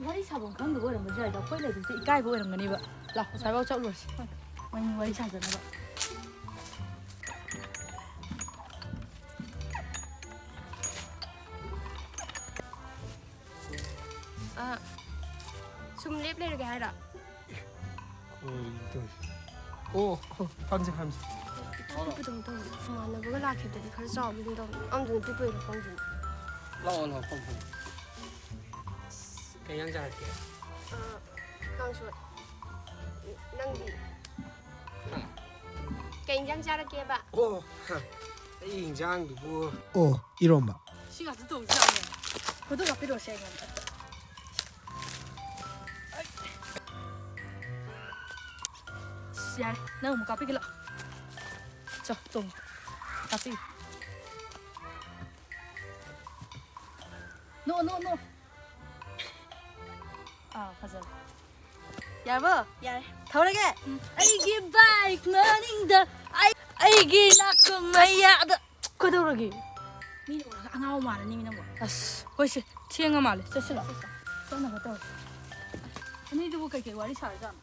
ꯋꯥꯔꯤ ꯁꯥꯐꯝ ꯈꯪꯗꯕ ꯑꯣꯏꯔꯝꯕꯁꯨ ꯌꯥꯏꯗ, ꯑꯩꯈꯣꯏ ꯂꯩꯕꯁꯦ ꯏꯀꯥꯏꯕ ꯑꯣꯏꯔꯝꯒꯅꯦꯕ꯫ ꯂꯥꯎ, ꯑꯁ꯭ꯋꯥꯏꯐꯥꯎ ꯆꯠꯂꯨꯔꯁꯤ꯫ ꯃꯣꯏꯅꯤ ꯋꯥꯔꯤ ꯁꯥꯖꯅꯕ꯫ ꯑ, ꯁꯨꯝ ꯂꯦꯞ ꯂꯩꯔꯒꯦ ꯍꯥꯏꯔꯣ? ꯀꯔꯤꯅꯣ ꯇꯧꯔꯤꯁꯦ? ꯑꯣ, ꯑꯣ, ꯐꯝꯁꯦ, ꯐꯝꯁꯦ꯫ ꯏꯃꯥꯟꯅꯕꯒ ꯂꯥꯛꯈꯤꯕꯗꯗꯤ ꯈꯔ ꯆꯥꯎꯕꯒꯨꯝ ꯇꯧꯕꯅꯤ꯫ ꯑꯃꯗꯨꯅ ꯄꯤꯛꯄꯩꯔ ꯈꯪꯗꯦ꯫ ꯂꯥꯛꯑꯣ, ꯂꯥꯛꯑꯣ, ꯐꯝ, ꯐꯝ꯫ ꯀꯩ ꯏꯟꯖꯥꯡ ꯆꯥꯔꯛꯀꯦ? ꯑ, ꯀꯥꯡꯁꯣꯏ꯫ ꯅꯪꯗꯤ? ꯍꯥ? ꯀꯩ ꯏꯟꯖꯥꯡ ꯆꯥꯔꯛꯀꯦꯕ? ꯑꯣ, ꯍ, ꯑꯩ ꯏꯟꯖꯥꯡꯗꯨꯕꯨ꯫ ꯑꯣ, ꯏꯔꯣꯝꯕ꯫ ꯁꯤ ꯉꯥꯛꯇ ꯇꯣꯡ ꯇꯥꯕꯅꯦ꯫ ꯐꯣꯇꯣ ꯀꯥꯞꯄꯤꯔꯛꯑꯣꯁꯦ ꯑꯩꯉꯣꯟꯗ꯫ ꯑꯁ, ꯌꯥꯔꯦ, ꯅꯪ ꯑꯃꯨꯛ ꯀꯥꯞꯄꯤꯒꯦ ꯂꯥꯛꯑꯣ꯫ ꯆꯣ, ꯇꯣꯡꯉꯣ꯫ ꯀꯥꯞꯄꯤꯒꯦ꯫ ꯅꯣ, ꯅꯣ, ꯅꯣ꯫ ꯑꯥ, ꯐꯖꯔꯦ꯫ ꯌꯥꯔꯕꯣ? ꯌꯥꯔꯦ꯫ ꯊꯧꯔꯒꯦ? ꯎꯝ꯫ ꯑꯩꯒꯤ ꯕꯥꯏꯛ ꯃꯅꯤꯡꯗ ꯑꯩ, ꯑꯩꯒꯤ ꯅꯥꯀꯨꯝ ꯃꯌꯥꯗ꯫ ꯀꯩꯗꯧꯔꯒꯦ? ꯃꯤꯅ ꯎꯔꯒ ꯑꯉꯥꯎ ꯃꯥꯜꯂꯅꯤ ꯅꯪꯕꯣ꯫ ꯑꯁ, ꯍꯣꯏꯁꯦ, ꯊꯦꯡꯉ ꯃꯥꯜꯂꯦ, ꯆꯠꯁꯤꯂꯥꯎ꯫ ꯆꯠꯁꯤ꯫ ꯆꯠꯅꯕ ꯇꯧꯔꯁꯤ꯫ ꯑꯅꯤꯗꯨꯕꯨ ꯀꯩꯀꯩ ꯋꯥꯔꯤ ꯁꯥꯔꯖꯥꯠꯅꯣ?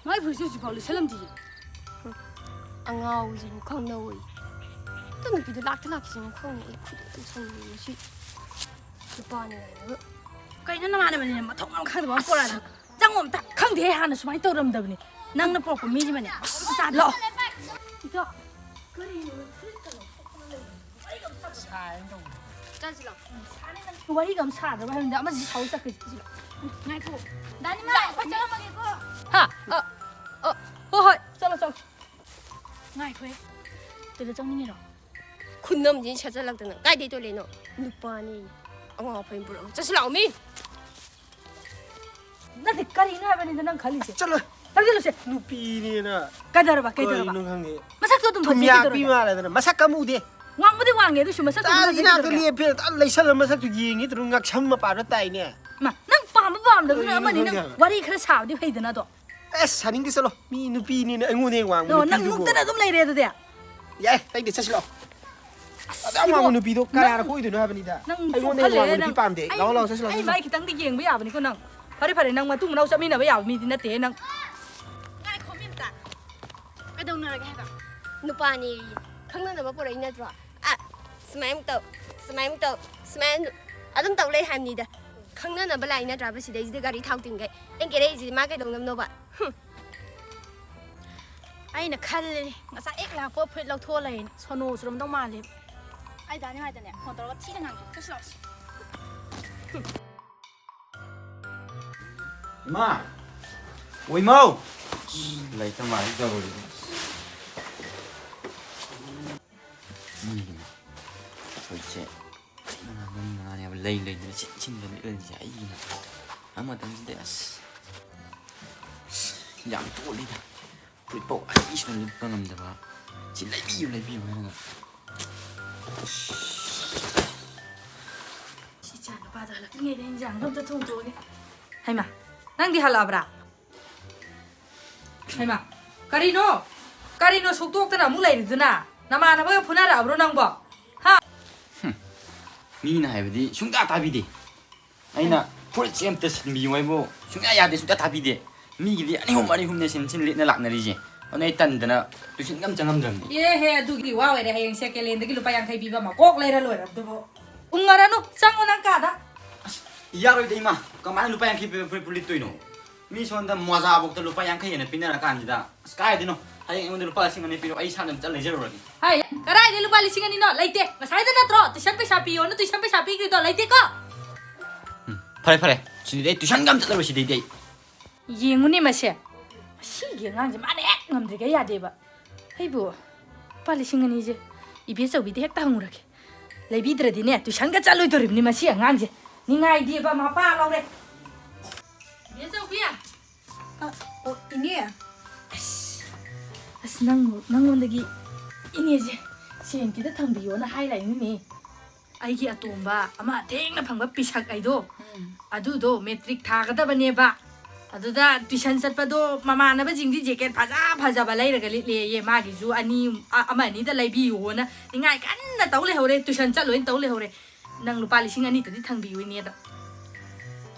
ꯃꯥꯏ ꯐꯨꯔꯤꯠꯁꯦ ꯍꯧꯖꯤꯛꯐꯥꯎ ꯂꯤꯠꯁꯜꯂꯝꯗꯤꯌꯦ꯫ ꯑꯉꯥꯎꯕꯁꯤꯕꯨ ꯈꯪꯅꯧ ꯑꯣꯏ꯫ ꯑꯗꯨ ꯅꯨꯄꯤꯗꯣ ꯂꯥꯛꯇ ꯂꯥꯛꯈꯤꯁꯤꯅ ꯈꯪꯉꯦ꯫ ꯑꯩ ꯈꯨꯗꯛꯇ ꯁꯪꯉꯦ ꯉꯁꯤ꯫ ꯅꯨꯄꯥꯅꯤ ꯀꯥꯏꯅꯒ꯫ ꯀꯩꯅꯣ ꯅꯃꯥꯟꯅꯕꯅꯤꯅ ꯃꯊꯣꯡ ꯃꯔꯝ ꯈꯪꯗꯕ ꯑꯃ ꯄꯣꯔꯛꯑꯗꯤ? ꯆꯪꯉꯣ ꯑꯝꯇ꯫ ꯈꯪꯗꯦꯍꯦ, ꯍꯥꯟꯅ ꯁꯨꯃꯥꯏꯅ ꯇꯧꯔꯝꯗꯕꯅꯤ꯫ ꯅꯪꯅ ꯄꯣꯔꯛꯄ ꯃꯤꯁꯤꯃꯅꯦ ꯃꯁꯨꯝ ꯆꯥꯗꯦ꯫ ꯂꯥꯛꯑꯣ꯫ ꯏꯇꯣ, ꯀꯔꯤꯅꯣ ꯐꯨꯔꯤꯠꯀ ꯂꯧꯊꯣꯛꯇꯅ ꯂꯩꯔꯤꯗꯣ? ꯋꯥꯔꯤꯒ ꯑꯝꯇ ꯁꯥꯟꯅ-, ꯆꯠꯁꯤ ꯂꯥꯛꯑꯣ꯫ ꯁꯥꯟꯅ-, ꯅꯪ ꯋꯥꯔꯤꯒ ꯑꯝ ꯁꯥꯗ꯭ꯔꯕ ꯍꯥꯏꯕꯅꯤꯗ, ꯑꯃꯁꯤ ꯁꯥꯎ ꯆꯠꯈ꯭ꯔꯤꯁꯤ꯫ ꯉꯥꯏꯈꯣ꯫ ꯗꯥꯅꯤꯃꯥ, ꯑꯩꯈꯣꯏ ꯆꯠꯂꯝꯃꯒꯦꯀꯣ꯫ ꯍꯥ? ꯑ, ꯑ, ꯍꯣꯏ, ꯍꯣꯏ, ꯆꯠꯂꯣ, ꯆꯠꯂꯣ꯫ ꯉꯥꯏꯈꯣꯍꯦ꯫ ꯇꯣꯏꯂꯦꯠ ꯆꯪꯅꯤꯡꯉꯤꯔꯣ? ꯈꯨꯅꯝꯁꯤꯅ ꯁꯠꯆꯜꯂꯛꯇꯅ꯫ ꯀꯥꯏꯗꯩ ꯇꯣꯏꯂꯦꯠꯅꯣ? ꯅꯨꯄꯥꯅꯤ꯫ ꯑꯉꯥꯎ ꯑꯐꯩ ꯄꯨꯔꯛꯑꯒ꯫ ꯆꯠꯁꯤ ꯂꯥꯛꯑꯣ ꯃꯤ꯫ ꯅꯠꯇꯦ, ꯀꯔꯤꯅꯣ ꯍꯥꯏꯕꯅꯤꯗ ꯅꯪ ꯈꯜꯂꯤꯁꯦ? ꯆꯠꯂꯣ꯫ ꯆꯪꯁꯤꯜꯂꯨꯁꯦ꯫ ꯅꯨꯄꯤꯅꯦꯅ ꯀꯩꯗꯧꯔꯕ? ꯀꯩꯗꯧꯔꯕ? ꯀꯔꯤꯅꯣ ꯈꯪꯗꯦ꯫ ꯃꯁꯛꯇꯣ ꯑꯗꯨꯝ ꯊꯨꯝ ꯐꯖꯩ, ꯌꯥꯛꯄꯤ ꯀꯩꯗꯧꯔꯒꯦ? ꯃꯥꯜꯂꯦꯗꯅ ꯃꯁꯛ ꯑꯃ ꯎꯗꯦ꯫ ꯋꯥꯡꯕꯨꯗꯤ ꯋꯥꯡꯉꯦ, ꯑꯗꯨꯁꯨ ꯃꯁꯛꯇꯣ ꯇꯥ, ꯑꯗꯨꯝ ꯐꯖꯩ, ꯏꯅꯥꯛꯇ ꯀꯩꯗꯧꯔꯒꯦ? ꯂꯦꯞꯄꯦ, ꯇꯥ, ꯂꯩꯁꯜꯂ ꯃꯁꯛꯇꯨ ꯌꯦꯡꯉꯤ, ꯇꯧꯔ ꯉꯛꯁꯝ ꯃꯄꯥꯗ ꯇꯥꯏꯅꯦ꯫ ꯃꯥ, ꯅꯪ ꯄꯥꯝꯕ ꯄꯥꯝꯗꯕꯗꯨꯅ ꯀꯔꯤꯅꯣ ꯑꯃꯅꯤ, ꯈꯪꯗꯦ ꯅꯪ ꯍꯥꯏꯕ꯫ ꯋꯥꯔꯤ ꯈꯔ ꯁꯥꯕꯗꯤ ꯐꯩꯗꯅ ꯑꯗꯣ꯫ ꯑꯁ, ꯁꯥꯅꯤꯡꯗꯦ, ꯆꯠꯂꯣ꯫ ꯃꯤ ꯅꯨꯄꯤꯅꯤꯅ ꯑꯩꯉꯣꯟꯗ ꯍꯦꯛ ꯋꯥꯡꯕ ꯅꯣ, ꯅꯪ ꯅꯨꯄꯤꯗꯨꯕꯨ꯫ ꯅꯨꯛꯇꯅ ꯑꯗꯨꯝ ꯂꯩꯔꯦ ꯑꯗꯨꯗꯤ꯫ ꯌꯥꯏ, ꯇꯩꯗꯦ, ꯆꯠꯁꯤ ꯂꯥꯛꯑꯣ꯫ ꯑꯁ, ꯑꯗꯨ ꯌꯥꯝ ꯋꯥꯡꯕ ꯏꯕꯣ, ꯅꯨꯄꯤꯗꯣ ꯀꯅꯥꯅ ꯅꯪ, ꯀꯣꯏꯗꯣꯏꯅꯣ ꯍꯥꯏꯕꯅꯤꯗ? ꯅꯪ ꯑꯩꯉꯣꯟꯗ ꯍꯦꯛ ꯁꯣꯛꯆꯜꯂꯦ ꯋꯥꯡꯕ ꯅꯨꯄꯤ ꯅꯪ꯫ ꯄꯥꯝꯗꯦ꯫ ꯑꯩ, ꯂꯥꯛꯑꯣ, ꯂꯥꯛꯑꯣ, ꯆꯠꯁꯤ ꯂꯥꯛꯑꯣ, ꯑꯩ ꯆꯠꯁꯤ ꯃꯥꯏ ꯂꯥꯛꯑꯣ꯫ ꯈꯤꯇꯪꯗꯤ ꯌꯦꯡꯕ ꯌꯥꯕꯅꯤꯀꯣ ꯅꯪ꯫ ꯐꯔꯦ, ꯐꯔꯦ, ꯅꯪ ꯃꯇꯨꯡ ꯃꯅꯥꯎ ꯆꯠꯃꯤꯟꯅꯕ ꯌꯥꯕ ꯃꯤꯗꯤ ꯅꯠꯇꯦ ꯅꯪ꯫ ꯉꯥꯏꯈꯣ ꯃꯤ ꯑꯝꯇ꯫ ꯀꯩꯗꯧꯅꯔꯒꯦ ꯍꯥꯏꯕ? ꯅꯨꯄꯥꯅꯦꯌꯦ꯫ ꯈꯪꯅꯅꯕ ꯄꯨꯔꯛꯏ ꯅꯠꯇ꯭ꯔꯣ? ꯑ, ꯁꯨꯃꯥꯏꯅ ꯇꯧ, ꯁꯨꯃꯥꯏꯅ ꯇꯧ, ꯁꯨꯃꯥꯏꯅ ꯑꯗꯨꯝ ꯇꯧ ꯂꯩ ꯍꯥꯏꯕꯅꯤꯗ꯫ ꯈꯪꯅꯅꯕ ꯂꯥꯛꯏ ꯅꯠꯇ꯭ꯔꯕ ꯁꯤꯗꯩꯁꯤꯗ ꯒꯥꯔꯤ ꯊꯥꯎ ꯇꯤꯡꯈꯩ? ꯑꯩꯅ ꯀꯦꯔꯛꯏꯁꯤꯗꯤ ꯃꯥ ꯀꯩꯗꯧꯅꯕꯅꯣꯕ? ꯍꯨꯝ꯫ ꯑꯩꯅ ꯈꯜꯂꯤ, ꯉꯁꯥꯏ ꯍꯦꯛ ꯂꯥꯛꯄ ꯐꯨꯔꯤꯠ ꯂꯧꯊꯣꯛꯑ ꯂꯩꯅꯤ꯫ ꯁꯣꯅꯣ ꯆꯨꯔꯝꯗꯧ ꯃꯥꯜꯂꯦ꯫ ꯑꯩ ꯗꯥꯅꯤ ꯍꯣꯏꯗꯅꯦ ꯐꯣꯟ ꯇꯧꯔꯒ ꯊꯤꯅ ꯉꯥꯡꯒꯦ꯫ ꯆꯠꯁꯤ ꯂꯥꯛꯑꯣꯁꯤ꯫ ꯏꯃꯥ! ꯑꯣ, ꯏꯃꯧ! ꯂꯩꯇ ꯃꯥꯜꯂꯤ ꯇꯧꯔꯤꯁꯦ꯫ ꯃꯤꯒꯤꯅ ꯐꯨꯔꯤꯠꯁꯦ ꯃꯔꯤ ꯃꯉꯥ, ꯃꯔꯤ ꯃꯉꯥꯅꯦꯕ ꯂꯩ ꯂꯩꯗꯅ ꯁꯤꯠ ꯁꯤꯟꯗꯅ ꯂꯤꯠꯂꯤꯁꯦ꯫ ꯑꯩꯒꯤꯅ ꯑꯃꯇꯪꯁꯤꯗ ꯑꯁ, ꯑꯁ, ꯌꯥꯝ ꯇꯣꯜꯂꯤꯗ꯫ ꯐꯨꯔꯤꯠꯐꯥꯎ ꯑꯅꯤ ꯁꯨꯅ ꯂꯤꯠꯄ ꯉꯝꯗꯕ꯫ ꯁꯤ ꯂꯩꯕꯤꯌꯨ, ꯂꯩꯕꯤꯌꯨ ꯍꯥꯏꯔꯒ꯫ ꯁꯤ ꯏꯆꯥ ꯅꯨꯄꯥꯗꯣ ꯍꯜꯂꯛꯇ꯭ꯔꯤꯉꯩꯗ ꯏꯟꯖꯥꯡꯗꯣ ꯑꯝꯇ ꯊꯣꯡꯗꯣꯛꯑꯒꯦ꯫ ꯍꯩꯃꯥ, ꯅꯪꯗꯤ ꯍꯜꯂꯛꯑꯕ꯭ꯔꯥ? ꯍꯩꯃꯥ, ꯀꯔꯤꯅꯣ? ꯀꯔꯤꯅꯣ ꯁꯨꯛꯇꯣꯛꯇꯅ ꯑꯃꯨꯛ ꯂꯩꯔꯤꯗꯨꯅ? ꯅꯃꯥꯟꯅꯕꯒ ꯐꯨꯅꯔꯛꯑꯕ꯭ꯔꯣ ꯅꯪꯕꯣ? ꯍꯥ? ꯍꯨꯝ, ꯃꯤꯅ ꯍꯥꯏꯕꯗꯤ ꯁꯨꯡꯇꯥ ꯇꯥꯕꯤꯗꯦ꯫ ꯑꯩꯅ ꯐꯨꯔꯤꯠꯁꯦ ꯑꯝꯇ ꯁꯤꯟꯕꯤꯌꯨ ꯍꯥꯏꯕꯨ ꯁꯨꯡꯌꯥ ꯌꯥꯗꯦ, ꯁꯨꯡꯇꯥ ꯇꯥꯕꯤꯗꯦ꯫ ꯃꯤꯒꯤꯗꯤ ꯑꯅꯤ ꯑꯍꯨꯝ, ꯑꯅꯤ ꯑꯍꯨꯝꯅꯦ ꯁꯤꯟ ꯁꯤꯟ ꯂꯤꯠꯅ ꯂꯥꯛꯅꯔꯤꯁꯦ꯫ ꯑꯗꯨꯅ ꯑꯩ ꯇꯟꯗꯅ tuition ꯒ ꯑꯝ ꯆꯪꯉꯝꯗ꯭ꯔꯕꯅꯤ꯫ ꯑꯦꯍꯦ, ꯑꯗꯨꯒꯤꯗꯤ ꯋꯥ ꯑꯣꯏꯔꯦ꯫ ꯍꯌꯦꯡ second hand ꯗꯒꯤ ꯂꯨꯄꯥ ꯌꯥꯡꯈꯩ ꯄꯤꯕ ꯃꯀꯣꯛ ꯂꯩꯔ ꯂꯣꯏꯔꯕꯗꯨꯕꯨ꯫ ꯎꯪꯉꯔꯅꯨ, ꯆꯪꯉꯣ ꯅꯪ ꯀꯥꯗ꯫ ꯑꯁ, ꯌꯥꯔꯣꯏꯗ ꯏꯃꯥ, ꯀꯃꯥꯏꯅ ꯂꯨꯄꯥ ꯌꯥꯡꯈꯩ ꯄꯤꯕ ꯐꯨꯔꯤꯠꯄꯨ ꯂꯤꯠꯇꯣꯏꯅꯣ? ꯃꯤ ꯁꯣꯝꯗ ꯃꯣꯖꯥꯐꯥꯎꯗ ꯂꯨꯄꯥ ꯌꯥꯡꯈꯩ ꯍꯦꯟꯅ ꯄꯤꯅꯔ ꯀꯥꯟꯁꯤꯗ꯫ ꯑꯁ, ꯀꯥꯏꯗꯩꯅꯣ? ꯍꯌꯦꯡ ꯑꯩꯉꯣꯟꯗ ꯂꯨꯄꯥ ꯂꯤꯁꯤꯡ ꯑꯅꯤ ꯄꯤꯔꯣ, ꯑꯩ ꯏꯁꯥꯅ ꯑꯗꯨꯝ ꯆꯠꯂ ꯂꯩꯖꯔꯨꯔꯒꯦ꯫ ꯍꯥꯏ, ꯀꯗꯥꯏꯗꯩ ꯂꯨꯄꯥ ꯂꯤꯁꯤꯡ ꯑꯅꯤꯅꯣ? ꯂꯩꯇꯦ꯫ ꯉꯁꯥꯏꯗ ꯅꯠꯇ꯭ꯔꯣ tuition ꯄꯩꯁꯥ ꯄꯤꯌꯣꯅ tuition ꯄꯩꯁꯥ ꯄꯤꯈ꯭ꯔꯤꯗꯣ? ꯂꯩꯇꯦꯀꯣ? ꯎꯝ, ꯐꯔꯦ, ꯐꯔꯦ꯫ ꯁꯤꯗꯩꯗꯤ ꯑꯩ tuition ꯒ ꯑꯝ ꯆꯠꯂꯔꯣꯏ ꯁꯤꯗꯩꯗꯤ ꯑꯩ꯫ ꯌꯦꯡꯉꯨꯅꯦ ꯃꯁꯦ꯫ ꯃꯁꯤꯒꯤ ꯑꯉꯥꯡꯁꯦ ꯃꯥꯅ ꯍꯦꯛ ꯉꯝꯗ꯭ꯔꯤꯈꯩ ꯌꯥꯗꯦꯕ꯫ ꯑꯩꯕꯨ ꯂꯨꯄꯥ ꯂꯤꯁꯤꯡ ꯑꯅꯤꯁꯦ ꯏꯕꯦꯆꯧꯕꯤꯗ ꯍꯦꯛꯇ ꯍꯪꯉꯨꯔꯒꯦ꯫ ꯂꯩꯕꯤꯗ꯭ꯔꯗꯤꯅꯦ tuition ꯒ ꯆꯠꯂꯣꯏꯗꯧꯔꯤꯕꯅꯤ ꯃꯁꯤ ꯑꯉꯥꯡꯁꯦ꯫ ꯅꯤꯡꯉꯥꯏꯗꯦꯕ ꯃꯄꯥ ꯂꯧꯔꯦ꯫ ꯏꯕꯦꯆꯧꯕꯤ! ꯑ, ꯑꯣ, ꯏꯅꯦ꯫ ꯑꯁ, ꯑꯁ, ꯅꯪ, ꯅꯪꯉꯣꯟꯗꯒꯤ ꯏꯅꯦꯁꯦ ꯁꯦꯟ ꯈꯤꯇ ꯊꯝꯕꯤꯌꯣꯅ ꯍꯥꯏ ꯂꯥꯛꯏꯅꯤꯅꯦ꯫ ꯑꯩꯒꯤ ꯑꯇꯣꯝꯕ ꯑꯃ ꯊꯦꯡꯅ ꯐꯪꯕ ꯄꯤꯁꯛ ꯑꯩꯗꯣ, ꯎꯝ꯫ ꯑꯗꯨꯗꯣ matric ꯊꯥꯒꯗꯕꯅꯦꯕ꯫ ꯑꯗꯨꯗ tuition ꯆꯠꯄꯗꯣ ꯃꯃꯥꯟꯅꯕꯁꯤꯡꯗꯤ jacket ꯐꯖ ꯐꯖꯕ ꯂꯩꯔꯒ ꯂꯤꯠꯂꯦꯌꯦ꯫ ꯃꯥꯒꯤꯁꯨ ꯑꯅꯤ, ꯑ-, ꯑꯃ ꯑꯅꯤꯗ ꯂꯩꯕꯤꯌꯣꯅ ꯅꯤꯡꯉꯥꯏ ꯀꯟꯅ ꯇꯧ ꯂꯩꯍꯧꯔꯦ꯫ Tuition ꯆꯠꯂꯣꯏꯅ ꯇꯧ ꯂꯩꯍꯧꯔꯦ꯫ ꯅꯪ ꯂꯨꯄꯥ ꯂꯤꯁꯤꯡ ꯑꯅꯤꯇꯗꯤ ꯊꯝꯕꯤꯌꯨ ꯏꯅꯦꯗ꯫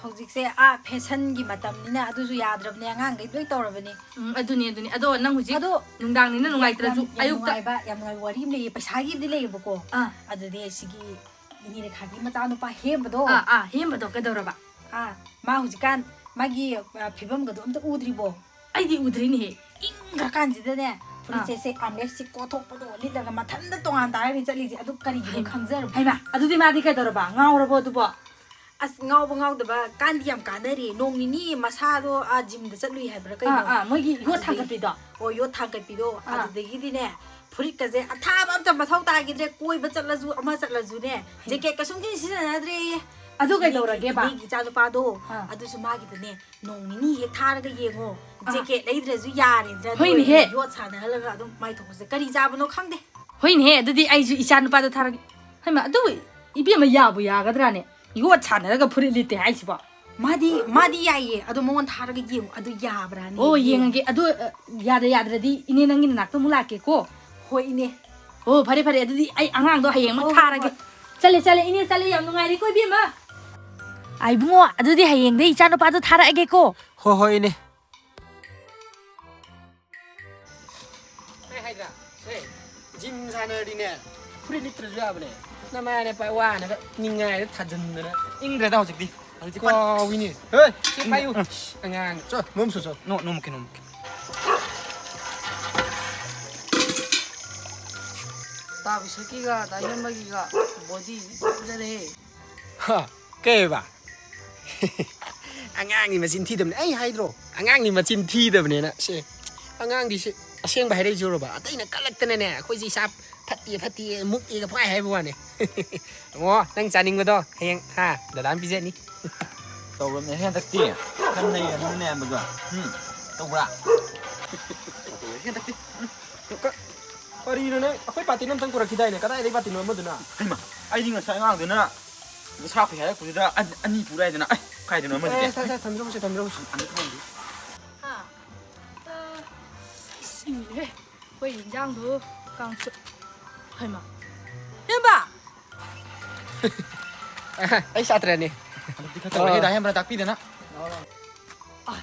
ꯍꯧꯖꯤꯛꯁꯦ, ꯑꯥ, fashion ꯒꯤ ꯃꯇꯝꯅꯤꯅ ꯑꯗꯨꯁꯨ ꯌꯥꯗ꯭ꯔꯕꯅꯦ, ꯑꯉꯥꯡꯈꯩ ꯂꯣꯏ ꯇꯧꯔꯕꯅꯦ꯫ ꯎꯝ, ꯑꯗꯨꯅꯤ, ꯑꯗꯨꯅꯤ꯫ ꯑꯗꯣ ꯅꯪ ꯍꯧꯖꯤꯛ ꯑꯗꯣ ꯅꯨꯡꯗꯥꯡꯅꯤꯅ ꯌꯥꯝ, ꯅꯨꯡꯉꯥꯏꯇ꯭ꯔꯁꯨ ꯌꯥꯝ, ꯌꯥꯝ ꯑꯌꯨꯛꯇ ꯅꯨꯡꯉꯥꯏꯕ, ꯌꯥꯝ ꯅꯨꯡꯉꯥꯏꯕ ꯋꯥꯔꯤ ꯑꯃ ꯂꯩꯌꯦ, ꯄꯩꯁꯥꯒꯤꯕꯨꯗꯤ ꯂꯩꯌꯦꯕꯀꯣ꯫ ꯑꯥ꯫ ꯑꯗꯨꯗꯤ ꯁꯤꯒꯤ ꯏꯅꯦ ꯔꯦꯈꯥꯒꯤ ꯃꯆꯥꯅꯨꯄꯥ ꯍꯦꯝꯕꯗꯣ꯫ ꯑꯥ, ꯑꯥ, ꯍꯦꯝꯕꯗꯣ ꯀꯩꯗꯧꯔꯕ? ꯑꯥ, ꯃꯥ ꯍꯧꯖꯤꯛꯀꯥꯟ ꯃꯥꯒꯤ, ꯑ, ꯐꯤꯕꯝꯒꯗꯣ ꯑꯝꯇ ꯎꯗ꯭ꯔꯤꯕꯣ? ꯑꯩꯗꯤ ꯎꯗ꯭ꯔꯤꯅꯦꯍꯦ꯫ ꯏꯪꯈ꯭ꯔꯀꯥꯟꯁꯤꯗꯅꯦ, ꯐꯨꯔꯤꯠꯁꯦ, ꯑꯥ꯫ ꯁꯦ armrest ꯁꯦ ꯀꯣꯊꯣꯛꯄꯗꯣ ꯂꯤꯠꯂꯒ ꯃꯊꯟꯇ ꯇꯣꯉꯥꯟ ꯇꯥꯔꯒꯅꯤ ꯆꯠꯂꯤꯁꯦ꯫ ꯑꯗꯨ ꯀꯔꯤꯒꯤꯅꯣ ꯍꯩꯃꯥ꯫ ꯈꯪꯖꯔꯕ? ꯍꯩꯃꯥ, ꯑꯗꯨꯗꯤ ꯃꯥꯗꯤ ꯀꯩꯗꯧꯔꯕ? ꯉꯥꯎꯔꯕꯣ ꯑꯗꯨꯕꯣ? ꯑꯁ, ꯉꯥꯎꯕ ꯉꯥꯎꯗꯕ ꯀꯥꯟꯗꯤ ꯌꯥꯝ ꯀꯥꯟꯅꯔꯤ꯫ ꯅꯣꯡ ꯅꯤꯅꯤ ꯃꯁꯥꯗꯣ, ꯑꯥ, gym ꯗ ꯆꯠꯂꯨꯏ ꯍꯥꯏꯕ꯭ꯔꯥ ꯀꯩꯅꯣ? ꯑꯥ, ꯑꯥ, ꯃꯣꯏꯒꯤ ꯌꯣꯠ ꯑꯗꯨꯗꯒꯤ ꯊꯥꯡꯒꯠꯄꯤꯗꯣ? ꯑꯣ, ꯌꯣꯠ ꯊꯥꯡꯒꯠꯄꯤꯗꯣ꯫ ꯑꯥ꯫ ꯑꯗꯨꯗꯒꯤꯗꯤꯅꯦ, ꯐꯨꯔꯤꯠꯀꯁꯦ ꯑꯊꯥꯕ ꯑꯝꯇ ꯃꯊꯧ ꯇꯥꯈꯤꯗ꯭ꯔꯦ꯫ ꯀꯣꯏꯕ ꯆꯠꯂꯁꯨ, ꯑꯃ ꯆꯠꯂꯁꯨꯅꯦ, ꯍꯩꯃꯥ꯫ Jacket ꯀ ꯁꯨꯡꯁꯤꯟ ꯁꯤꯖꯤꯟꯅꯗ꯭ꯔꯦꯌꯦ꯫ ꯑꯗꯨ ꯀꯩꯗꯧꯔꯒꯦꯕ? ꯏꯅꯦꯒꯤ, ꯏꯅꯦꯒꯤ ꯏꯆꯥꯅꯨꯄꯥꯗꯣ, ꯑꯥ꯫ ꯑꯗꯨꯁꯨ ꯃꯥꯒꯤꯗꯅꯦ, ꯅꯣꯡ ꯅꯤꯅꯤ ꯍꯦꯛ ꯊꯥꯔꯒ ꯌꯦꯡꯉꯣ꯫ ꯑꯥ꯫ Jacket ꯂꯩꯗ꯭ꯔꯁꯨ ꯌꯥꯔꯦꯗꯅ꯫ ꯑꯗꯨ ꯍꯣꯏꯅꯦꯍꯦ꯫ ꯑꯣꯏꯔꯗꯤ ꯌꯣꯠ ꯁꯥꯟꯅꯍꯜꯂꯒ ꯑꯗꯨꯝ ꯃꯥꯏ ꯊꯣꯛꯄꯁꯦ ꯀꯔꯤ ꯆꯥꯕꯅꯣ ꯈꯪꯗꯦ꯫ ꯍꯣꯏꯅꯦꯍꯦ, ꯑꯗꯨꯗꯤ ꯑꯩꯁꯨ ꯏꯆꯥ ꯅꯨꯄꯥꯗꯣ ꯊꯥꯔꯒꯦ꯫ ꯍꯩꯃꯥ, ꯑꯗꯨ ꯏꯕꯦꯝꯃ ꯌꯥꯕꯨ ꯌꯥꯒꯗ꯭ꯔꯥꯅꯦ? ꯌꯣꯠ ꯁꯥꯟꯅꯔꯒ ꯐꯨꯔꯤꯠ ꯂꯤꯠꯇꯦ ꯍꯥꯏꯁꯤꯕꯣ? ꯃꯥꯗꯤ, ꯃꯥꯗꯤ ꯌꯥꯏꯌꯦ꯫ ꯑꯗꯣ ꯃꯉꯣꯟꯗ ꯊꯥꯔꯒ ꯌꯦꯡꯉꯣ꯫ ꯑꯗꯨ ꯌꯥꯕ꯭ꯔꯥꯅꯦ? ꯑꯣ, ꯌꯦꯡꯉꯣ꯫ ꯌꯦꯡꯉꯒꯦ꯫ ꯑꯗꯣ, ꯑ, ꯌꯥꯗ ꯌꯥꯗ꯭ꯔꯗꯤ ꯏꯅꯦ ꯅꯪꯒꯤ ꯅꯅꯥꯛꯇ ꯑꯃꯨꯛ ꯂꯥꯛꯀꯦꯀꯣ꯫ ꯍꯣꯏ, ꯏꯅꯦ꯫ ꯑꯣ, ꯐꯔꯦ, ꯐꯔꯦ꯫ ꯑꯗꯨꯗꯤ ꯑꯩ ꯑꯉꯥꯡꯗꯣ ꯍꯌꯦꯡꯃꯛ ꯍꯣꯏ, ꯍꯣꯏ, ꯊꯥꯔꯒꯦ꯫ ꯍꯣꯏ꯫ ꯆꯠꯂꯦ, ꯆꯠꯂꯦ꯫ ꯏꯅꯦ, ꯆꯠꯂꯦ꯫ ꯌꯥꯝ ꯅꯨꯡꯉꯥꯏꯔꯦꯀꯣ, ꯏꯕꯦꯝꯃ? ꯑꯥ, ꯏꯕꯨꯡꯉꯣ, ꯑꯗꯨꯗꯤ ꯍꯌꯦꯡꯗꯩ ꯏꯆꯥ ꯅꯨꯄꯥꯗꯣ ꯊꯥꯔꯛꯑꯒꯦꯀꯣ꯫ ꯍꯣꯏ, ꯍꯣꯏ, ꯏꯅꯦ꯫ ꯖꯤꯝ ꯁꯥꯟꯅꯔꯗꯤꯅꯦ, ꯐꯨꯔꯤꯠ ꯂꯤꯠꯇ꯭ꯔꯁꯨ ꯌꯥꯕꯅꯦ꯫ ꯅꯃꯥꯏꯅꯦ ꯄꯥꯏ ꯋꯥꯅꯒ ꯅꯤꯡꯉꯥꯏꯗ ꯊꯥꯖꯤꯟꯗꯅ꯫ ꯏꯪꯗ꯭ꯔꯦꯗ ꯍꯧꯖꯤꯛꯇꯤ꯫ ꯍꯧꯖꯤꯛꯇꯤ ꯀꯥꯎꯏꯅꯦ꯫ ꯍꯦ, ꯁꯤ ꯄꯥꯏꯌꯨ꯫ ꯑꯉꯥꯡ꯫ ꯆꯣ, ꯅꯣꯝꯁꯨ ꯆꯣ꯫ ꯅꯣ, ꯅꯣꯝꯃꯛꯀꯦ, ꯅꯣꯝꯃꯛꯀꯦ꯫ ꯇꯥ ꯕꯤꯁꯛꯀꯤꯒ ꯇꯥ ꯍꯦꯟꯕꯒꯤꯒ ꯕꯣꯗꯤ ꯐꯖꯔꯦ꯫ ꯍꯥ, ꯀꯩꯕ? ꯑꯉꯥꯡꯒꯤ ꯃꯆꯤꯟ ꯊꯤꯗꯕꯅꯦ꯫ ꯑꯩ ꯍꯥꯏꯗ꯭ꯔꯣ? ꯑꯉꯥꯡꯒꯤ ꯃꯆꯤꯟ ꯊꯤꯗꯕꯅꯦꯅ꯫ ꯁꯦ, ꯑꯉꯥꯡꯗꯤ ꯁꯦ, ꯑꯁꯦꯡꯕ ꯍꯥꯏꯔꯛꯏꯁꯤꯔꯣꯕ? ꯑꯇꯩꯅ ꯀꯜꯂꯛꯇꯅꯅꯦ, ꯑꯩꯈꯣꯏꯁꯦ ꯏꯁꯥ ꯐꯠꯇꯦ, ꯐꯠꯇꯦ, ꯃꯨꯛꯑꯦꯒ ꯄꯪꯍꯥꯏ ꯍꯥꯏꯕ ꯋꯥꯅꯦ꯫ ꯑꯣ, ꯅꯪ ꯆꯥꯅꯤꯡꯕꯗꯣ ꯍꯌꯦꯡ, ꯍꯥ, ꯗꯗꯥꯅ ꯄꯤꯖꯅꯤ꯫ ꯇꯧꯔꯕꯅꯦ ꯍꯟꯗꯛꯇꯤ꯫ ꯈꯔ ꯅꯩꯔꯕꯅꯤꯅꯦ ꯑꯌꯥꯝꯕꯗꯣ꯫ ꯎꯝ, ꯇꯧꯕ꯭ꯔꯥ? ꯍꯟꯗꯛꯇꯤ꯫ ꯎꯝ꯫ ꯀ-, ꯀꯔꯤꯅꯣ ꯅꯪ? ꯑꯩꯈꯣꯏ ꯕꯥꯇꯤꯟ ꯑꯝꯇꯪ ꯄꯨꯔꯛꯈꯤꯗꯥꯏꯅꯦ? ꯀꯗꯥꯏꯗꯩ ꯕꯥꯇꯤꯟꯅꯣ ꯑꯃꯗꯨꯅ? ꯍꯩꯃꯥ, ꯑꯩꯗꯤ ꯉꯁꯥꯏ ꯑꯉꯥꯡꯗꯨꯅ ꯃꯁꯥ ꯐꯩ ꯍꯥꯏꯔꯛꯄꯗꯨꯗ ꯑꯟ-, ꯑꯅꯤ ꯄꯨꯔꯛꯑꯦꯗꯅ꯫ ꯑꯩ, ꯀꯥꯏꯗꯅꯣ ꯑꯃꯗꯨꯗꯤ? ꯑꯦ, ꯁꯦ, ꯁꯦ, ꯊꯝꯖꯔꯝꯃꯣꯁꯦ, ꯊꯝꯖꯔꯝꯃꯣꯁꯦ꯫ ꯑꯝꯇ ꯊꯝꯃꯝꯒꯦ꯫ ꯍꯥ? ꯑ, ꯑꯁ, ꯏꯪꯉꯤꯍꯦ꯫ ꯑꯩꯈꯣꯏ ꯏꯟꯖꯥꯡꯗꯣ ꯀꯥꯡꯁꯣꯏ꯫ ꯍꯩꯃꯥ꯫ ꯍꯦꯝꯕ! ꯑꯩ ꯁꯥꯇ꯭ꯔꯅꯤ꯫ ꯍꯟꯗꯛꯇꯤ ꯈꯔ ꯇꯧꯔꯦꯍꯦ, ꯑꯣ꯫ ꯗꯥ ꯍꯦꯝꯕꯅ ꯇꯥꯛꯄꯤꯗꯅ꯫ ꯑ,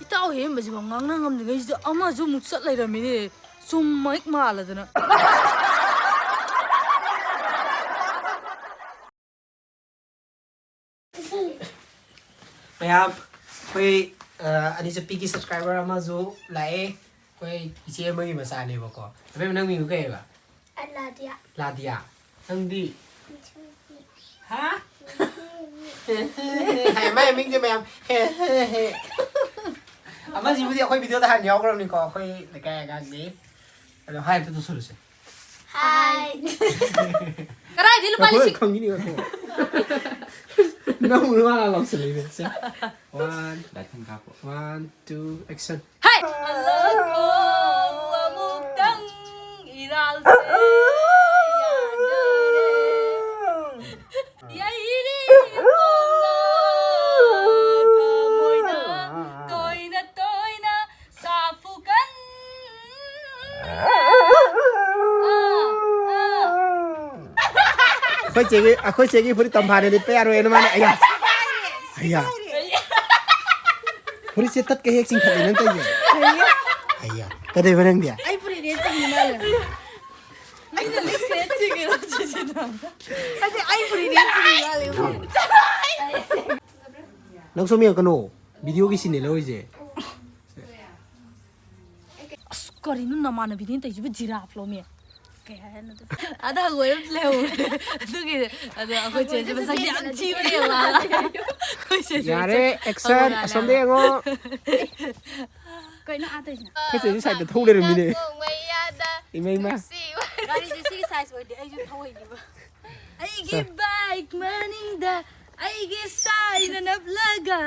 ꯏꯇꯥꯎ ꯍꯦꯝꯕꯁꯤꯐꯥꯎ ꯉꯥꯡꯅ ꯉꯝꯗ꯭ꯔꯤꯉꯩꯁꯤꯗ ꯑꯃꯁꯨ ꯑꯃꯨꯛ ꯆꯠ ꯂꯩꯔꯝꯃꯤꯅꯦ꯫ ꯆꯨꯝ ꯃꯍꯤꯛ ꯃꯥꯜꯂꯗꯅ꯫ ꯃꯌꯥꯝ, ꯑꯩꯈꯣꯏ, ꯑ, ꯑꯅꯤꯆꯠꯄꯤꯒꯤ subscriber ꯑꯃꯁꯨ ꯂꯥꯛꯑꯦ꯫ ꯑꯩꯈꯣꯏ ꯏꯆꯦ ꯑꯃꯒꯤ ꯃꯆꯥꯅꯦꯕꯀꯣ꯫ ꯑꯕꯦꯝꯃ, ꯅꯪ ꯃꯤꯡꯗꯣ ꯀꯩ ꯍꯥꯏꯕ? ꯑꯂꯥꯗꯤꯌꯥ꯫ ꯂꯥꯗꯤꯌꯥ꯫ ꯅꯪꯗꯤ? ꯍꯥ? ꯍꯥꯏ, ꯃꯥꯏ ꯃꯤꯡꯁꯦ ꯃꯌꯥꯝ꯫ ꯑꯃꯁꯤꯕꯨꯗꯤ ꯑꯩꯈꯣꯏ video ꯗ ꯍꯥꯟꯅ ꯌꯥꯎꯈ꯭ꯔꯕꯅꯤꯀꯣ, ꯑꯩꯈꯣꯏ ꯂꯩꯀꯥꯏ ꯑꯉꯥꯡꯅꯤ꯫ ꯑꯗꯣ hi ꯑꯝꯇ ꯇꯧꯁꯜꯂꯨꯁꯦ꯫ Hi꯫ ꯀꯗꯥꯏꯗꯩ ꯂꯨꯄꯥ ꯉꯥꯏꯈꯣ, ꯂꯤꯁꯤꯡ? ꯈꯪꯈꯤꯅꯤ, ꯉꯥꯏꯈꯣ꯫ ꯅꯪ ꯃꯥꯅ ꯂꯥꯎꯁꯜꯂꯛꯏꯅꯦ꯫ ꯁꯦ꯫ One, ꯂꯥꯏꯐꯝ ꯀꯥꯞꯄꯣ꯫ One, two, action꯫ ꯍꯦ! ꯑꯂꯛꯄꯕꯨ ꯑꯃꯨꯛꯇꯪ ꯏꯔꯥꯜꯁꯦ ꯌꯥꯖꯔꯦ꯫ ꯌꯩꯔꯤ ꯈꯣꯡꯅ ꯊꯃꯣꯏꯅ ꯇꯣꯏꯅ ꯇꯣꯏꯅ ꯁꯥꯐꯨ ꯀꯟ-, ꯑꯥ, ꯑꯥ꯫ ꯑꯩꯈꯣꯏ ꯆꯦꯒꯤ, ꯑꯩꯈꯣꯏ ꯆꯦꯒꯤ ꯐꯨꯔꯤꯠ ꯇꯝꯐꯥꯅ ꯂꯤꯠꯄ ꯌꯥꯔꯣꯏꯅ ꯃꯥꯅ꯫ ꯑꯌꯥ꯫ ꯑꯌꯥ꯫ ꯐꯨꯔꯤꯠꯁꯦ ꯇꯠꯀ ꯍꯦꯛ ꯆꯤꯡꯈꯠꯂꯦ ꯅꯪ ꯇꯧꯔꯤꯁꯦ꯫ ꯑꯌꯥ꯫ ꯀꯩꯗꯧꯕ ꯅꯪꯗꯤ? ꯑꯩ ꯐꯨꯔꯤꯠ ꯍꯦꯛ ꯆꯤꯡꯈꯠꯂꯦ꯫ ꯅꯪ ꯁꯣꯝ ꯌꯦꯡꯉꯛꯀꯅꯣ, ꯚꯤꯗꯤꯑꯣꯒꯤ ꯁꯤꯟꯅꯦ ꯂꯧꯔꯤꯁꯦ꯫ ꯑꯁ, ꯀꯔꯤꯅꯣ ꯅꯃꯥꯟꯅꯕꯤꯅꯦꯅ ꯇꯧꯔꯤꯁꯤꯕꯨ? ꯖꯤꯔꯥꯐꯂꯣꯃꯤ? ꯀꯩ ꯍꯥꯏꯅꯣ ꯑꯗꯨ? ꯑꯗ ꯍꯪꯉꯣꯏ ꯑꯃ ꯂꯩꯍꯧꯋꯦ꯫ ꯑꯗꯨꯒꯤ, ꯑꯗꯣ ꯑꯩꯈꯣꯏ ꯆꯦꯁꯦ ꯃꯁꯛꯁꯦ ꯌꯥꯝ ꯊꯤꯕꯅꯦ ꯃꯥ꯫ ꯑꯩꯈꯣꯏ ꯆꯦꯁꯦ ꯌꯥꯔꯦ, ꯃꯁꯛ ꯑꯦꯛꯁꯟ, ꯍꯪꯉꯣꯏ ꯑꯁꯣꯝꯗ ꯌꯦꯡꯉꯣ꯫ ꯀꯩꯅꯣ ꯑꯥ ꯇꯧꯔꯤꯁꯤꯅ? ꯑꯩꯈꯣꯏ ꯆꯦꯁꯦ ꯁꯥꯏꯗꯠꯇ ꯊꯧ ꯂꯩꯔꯝꯃꯤꯅꯦ꯫ ꯏꯃꯩꯃ꯫ ꯒꯥꯔꯤꯁꯦ ꯁꯤꯒꯤ ꯁꯥꯏꯖ ꯑꯣꯏꯔꯗꯤ ꯑꯩꯁꯨ ꯊꯧꯍꯩꯅꯤꯕ꯫ ꯑꯩꯒꯤ ꯕꯥꯏꯛ ꯃꯅꯤꯡꯗ ꯑꯩꯒꯤ ꯁꯥꯏꯅ ꯅꯞꯂꯒ꯫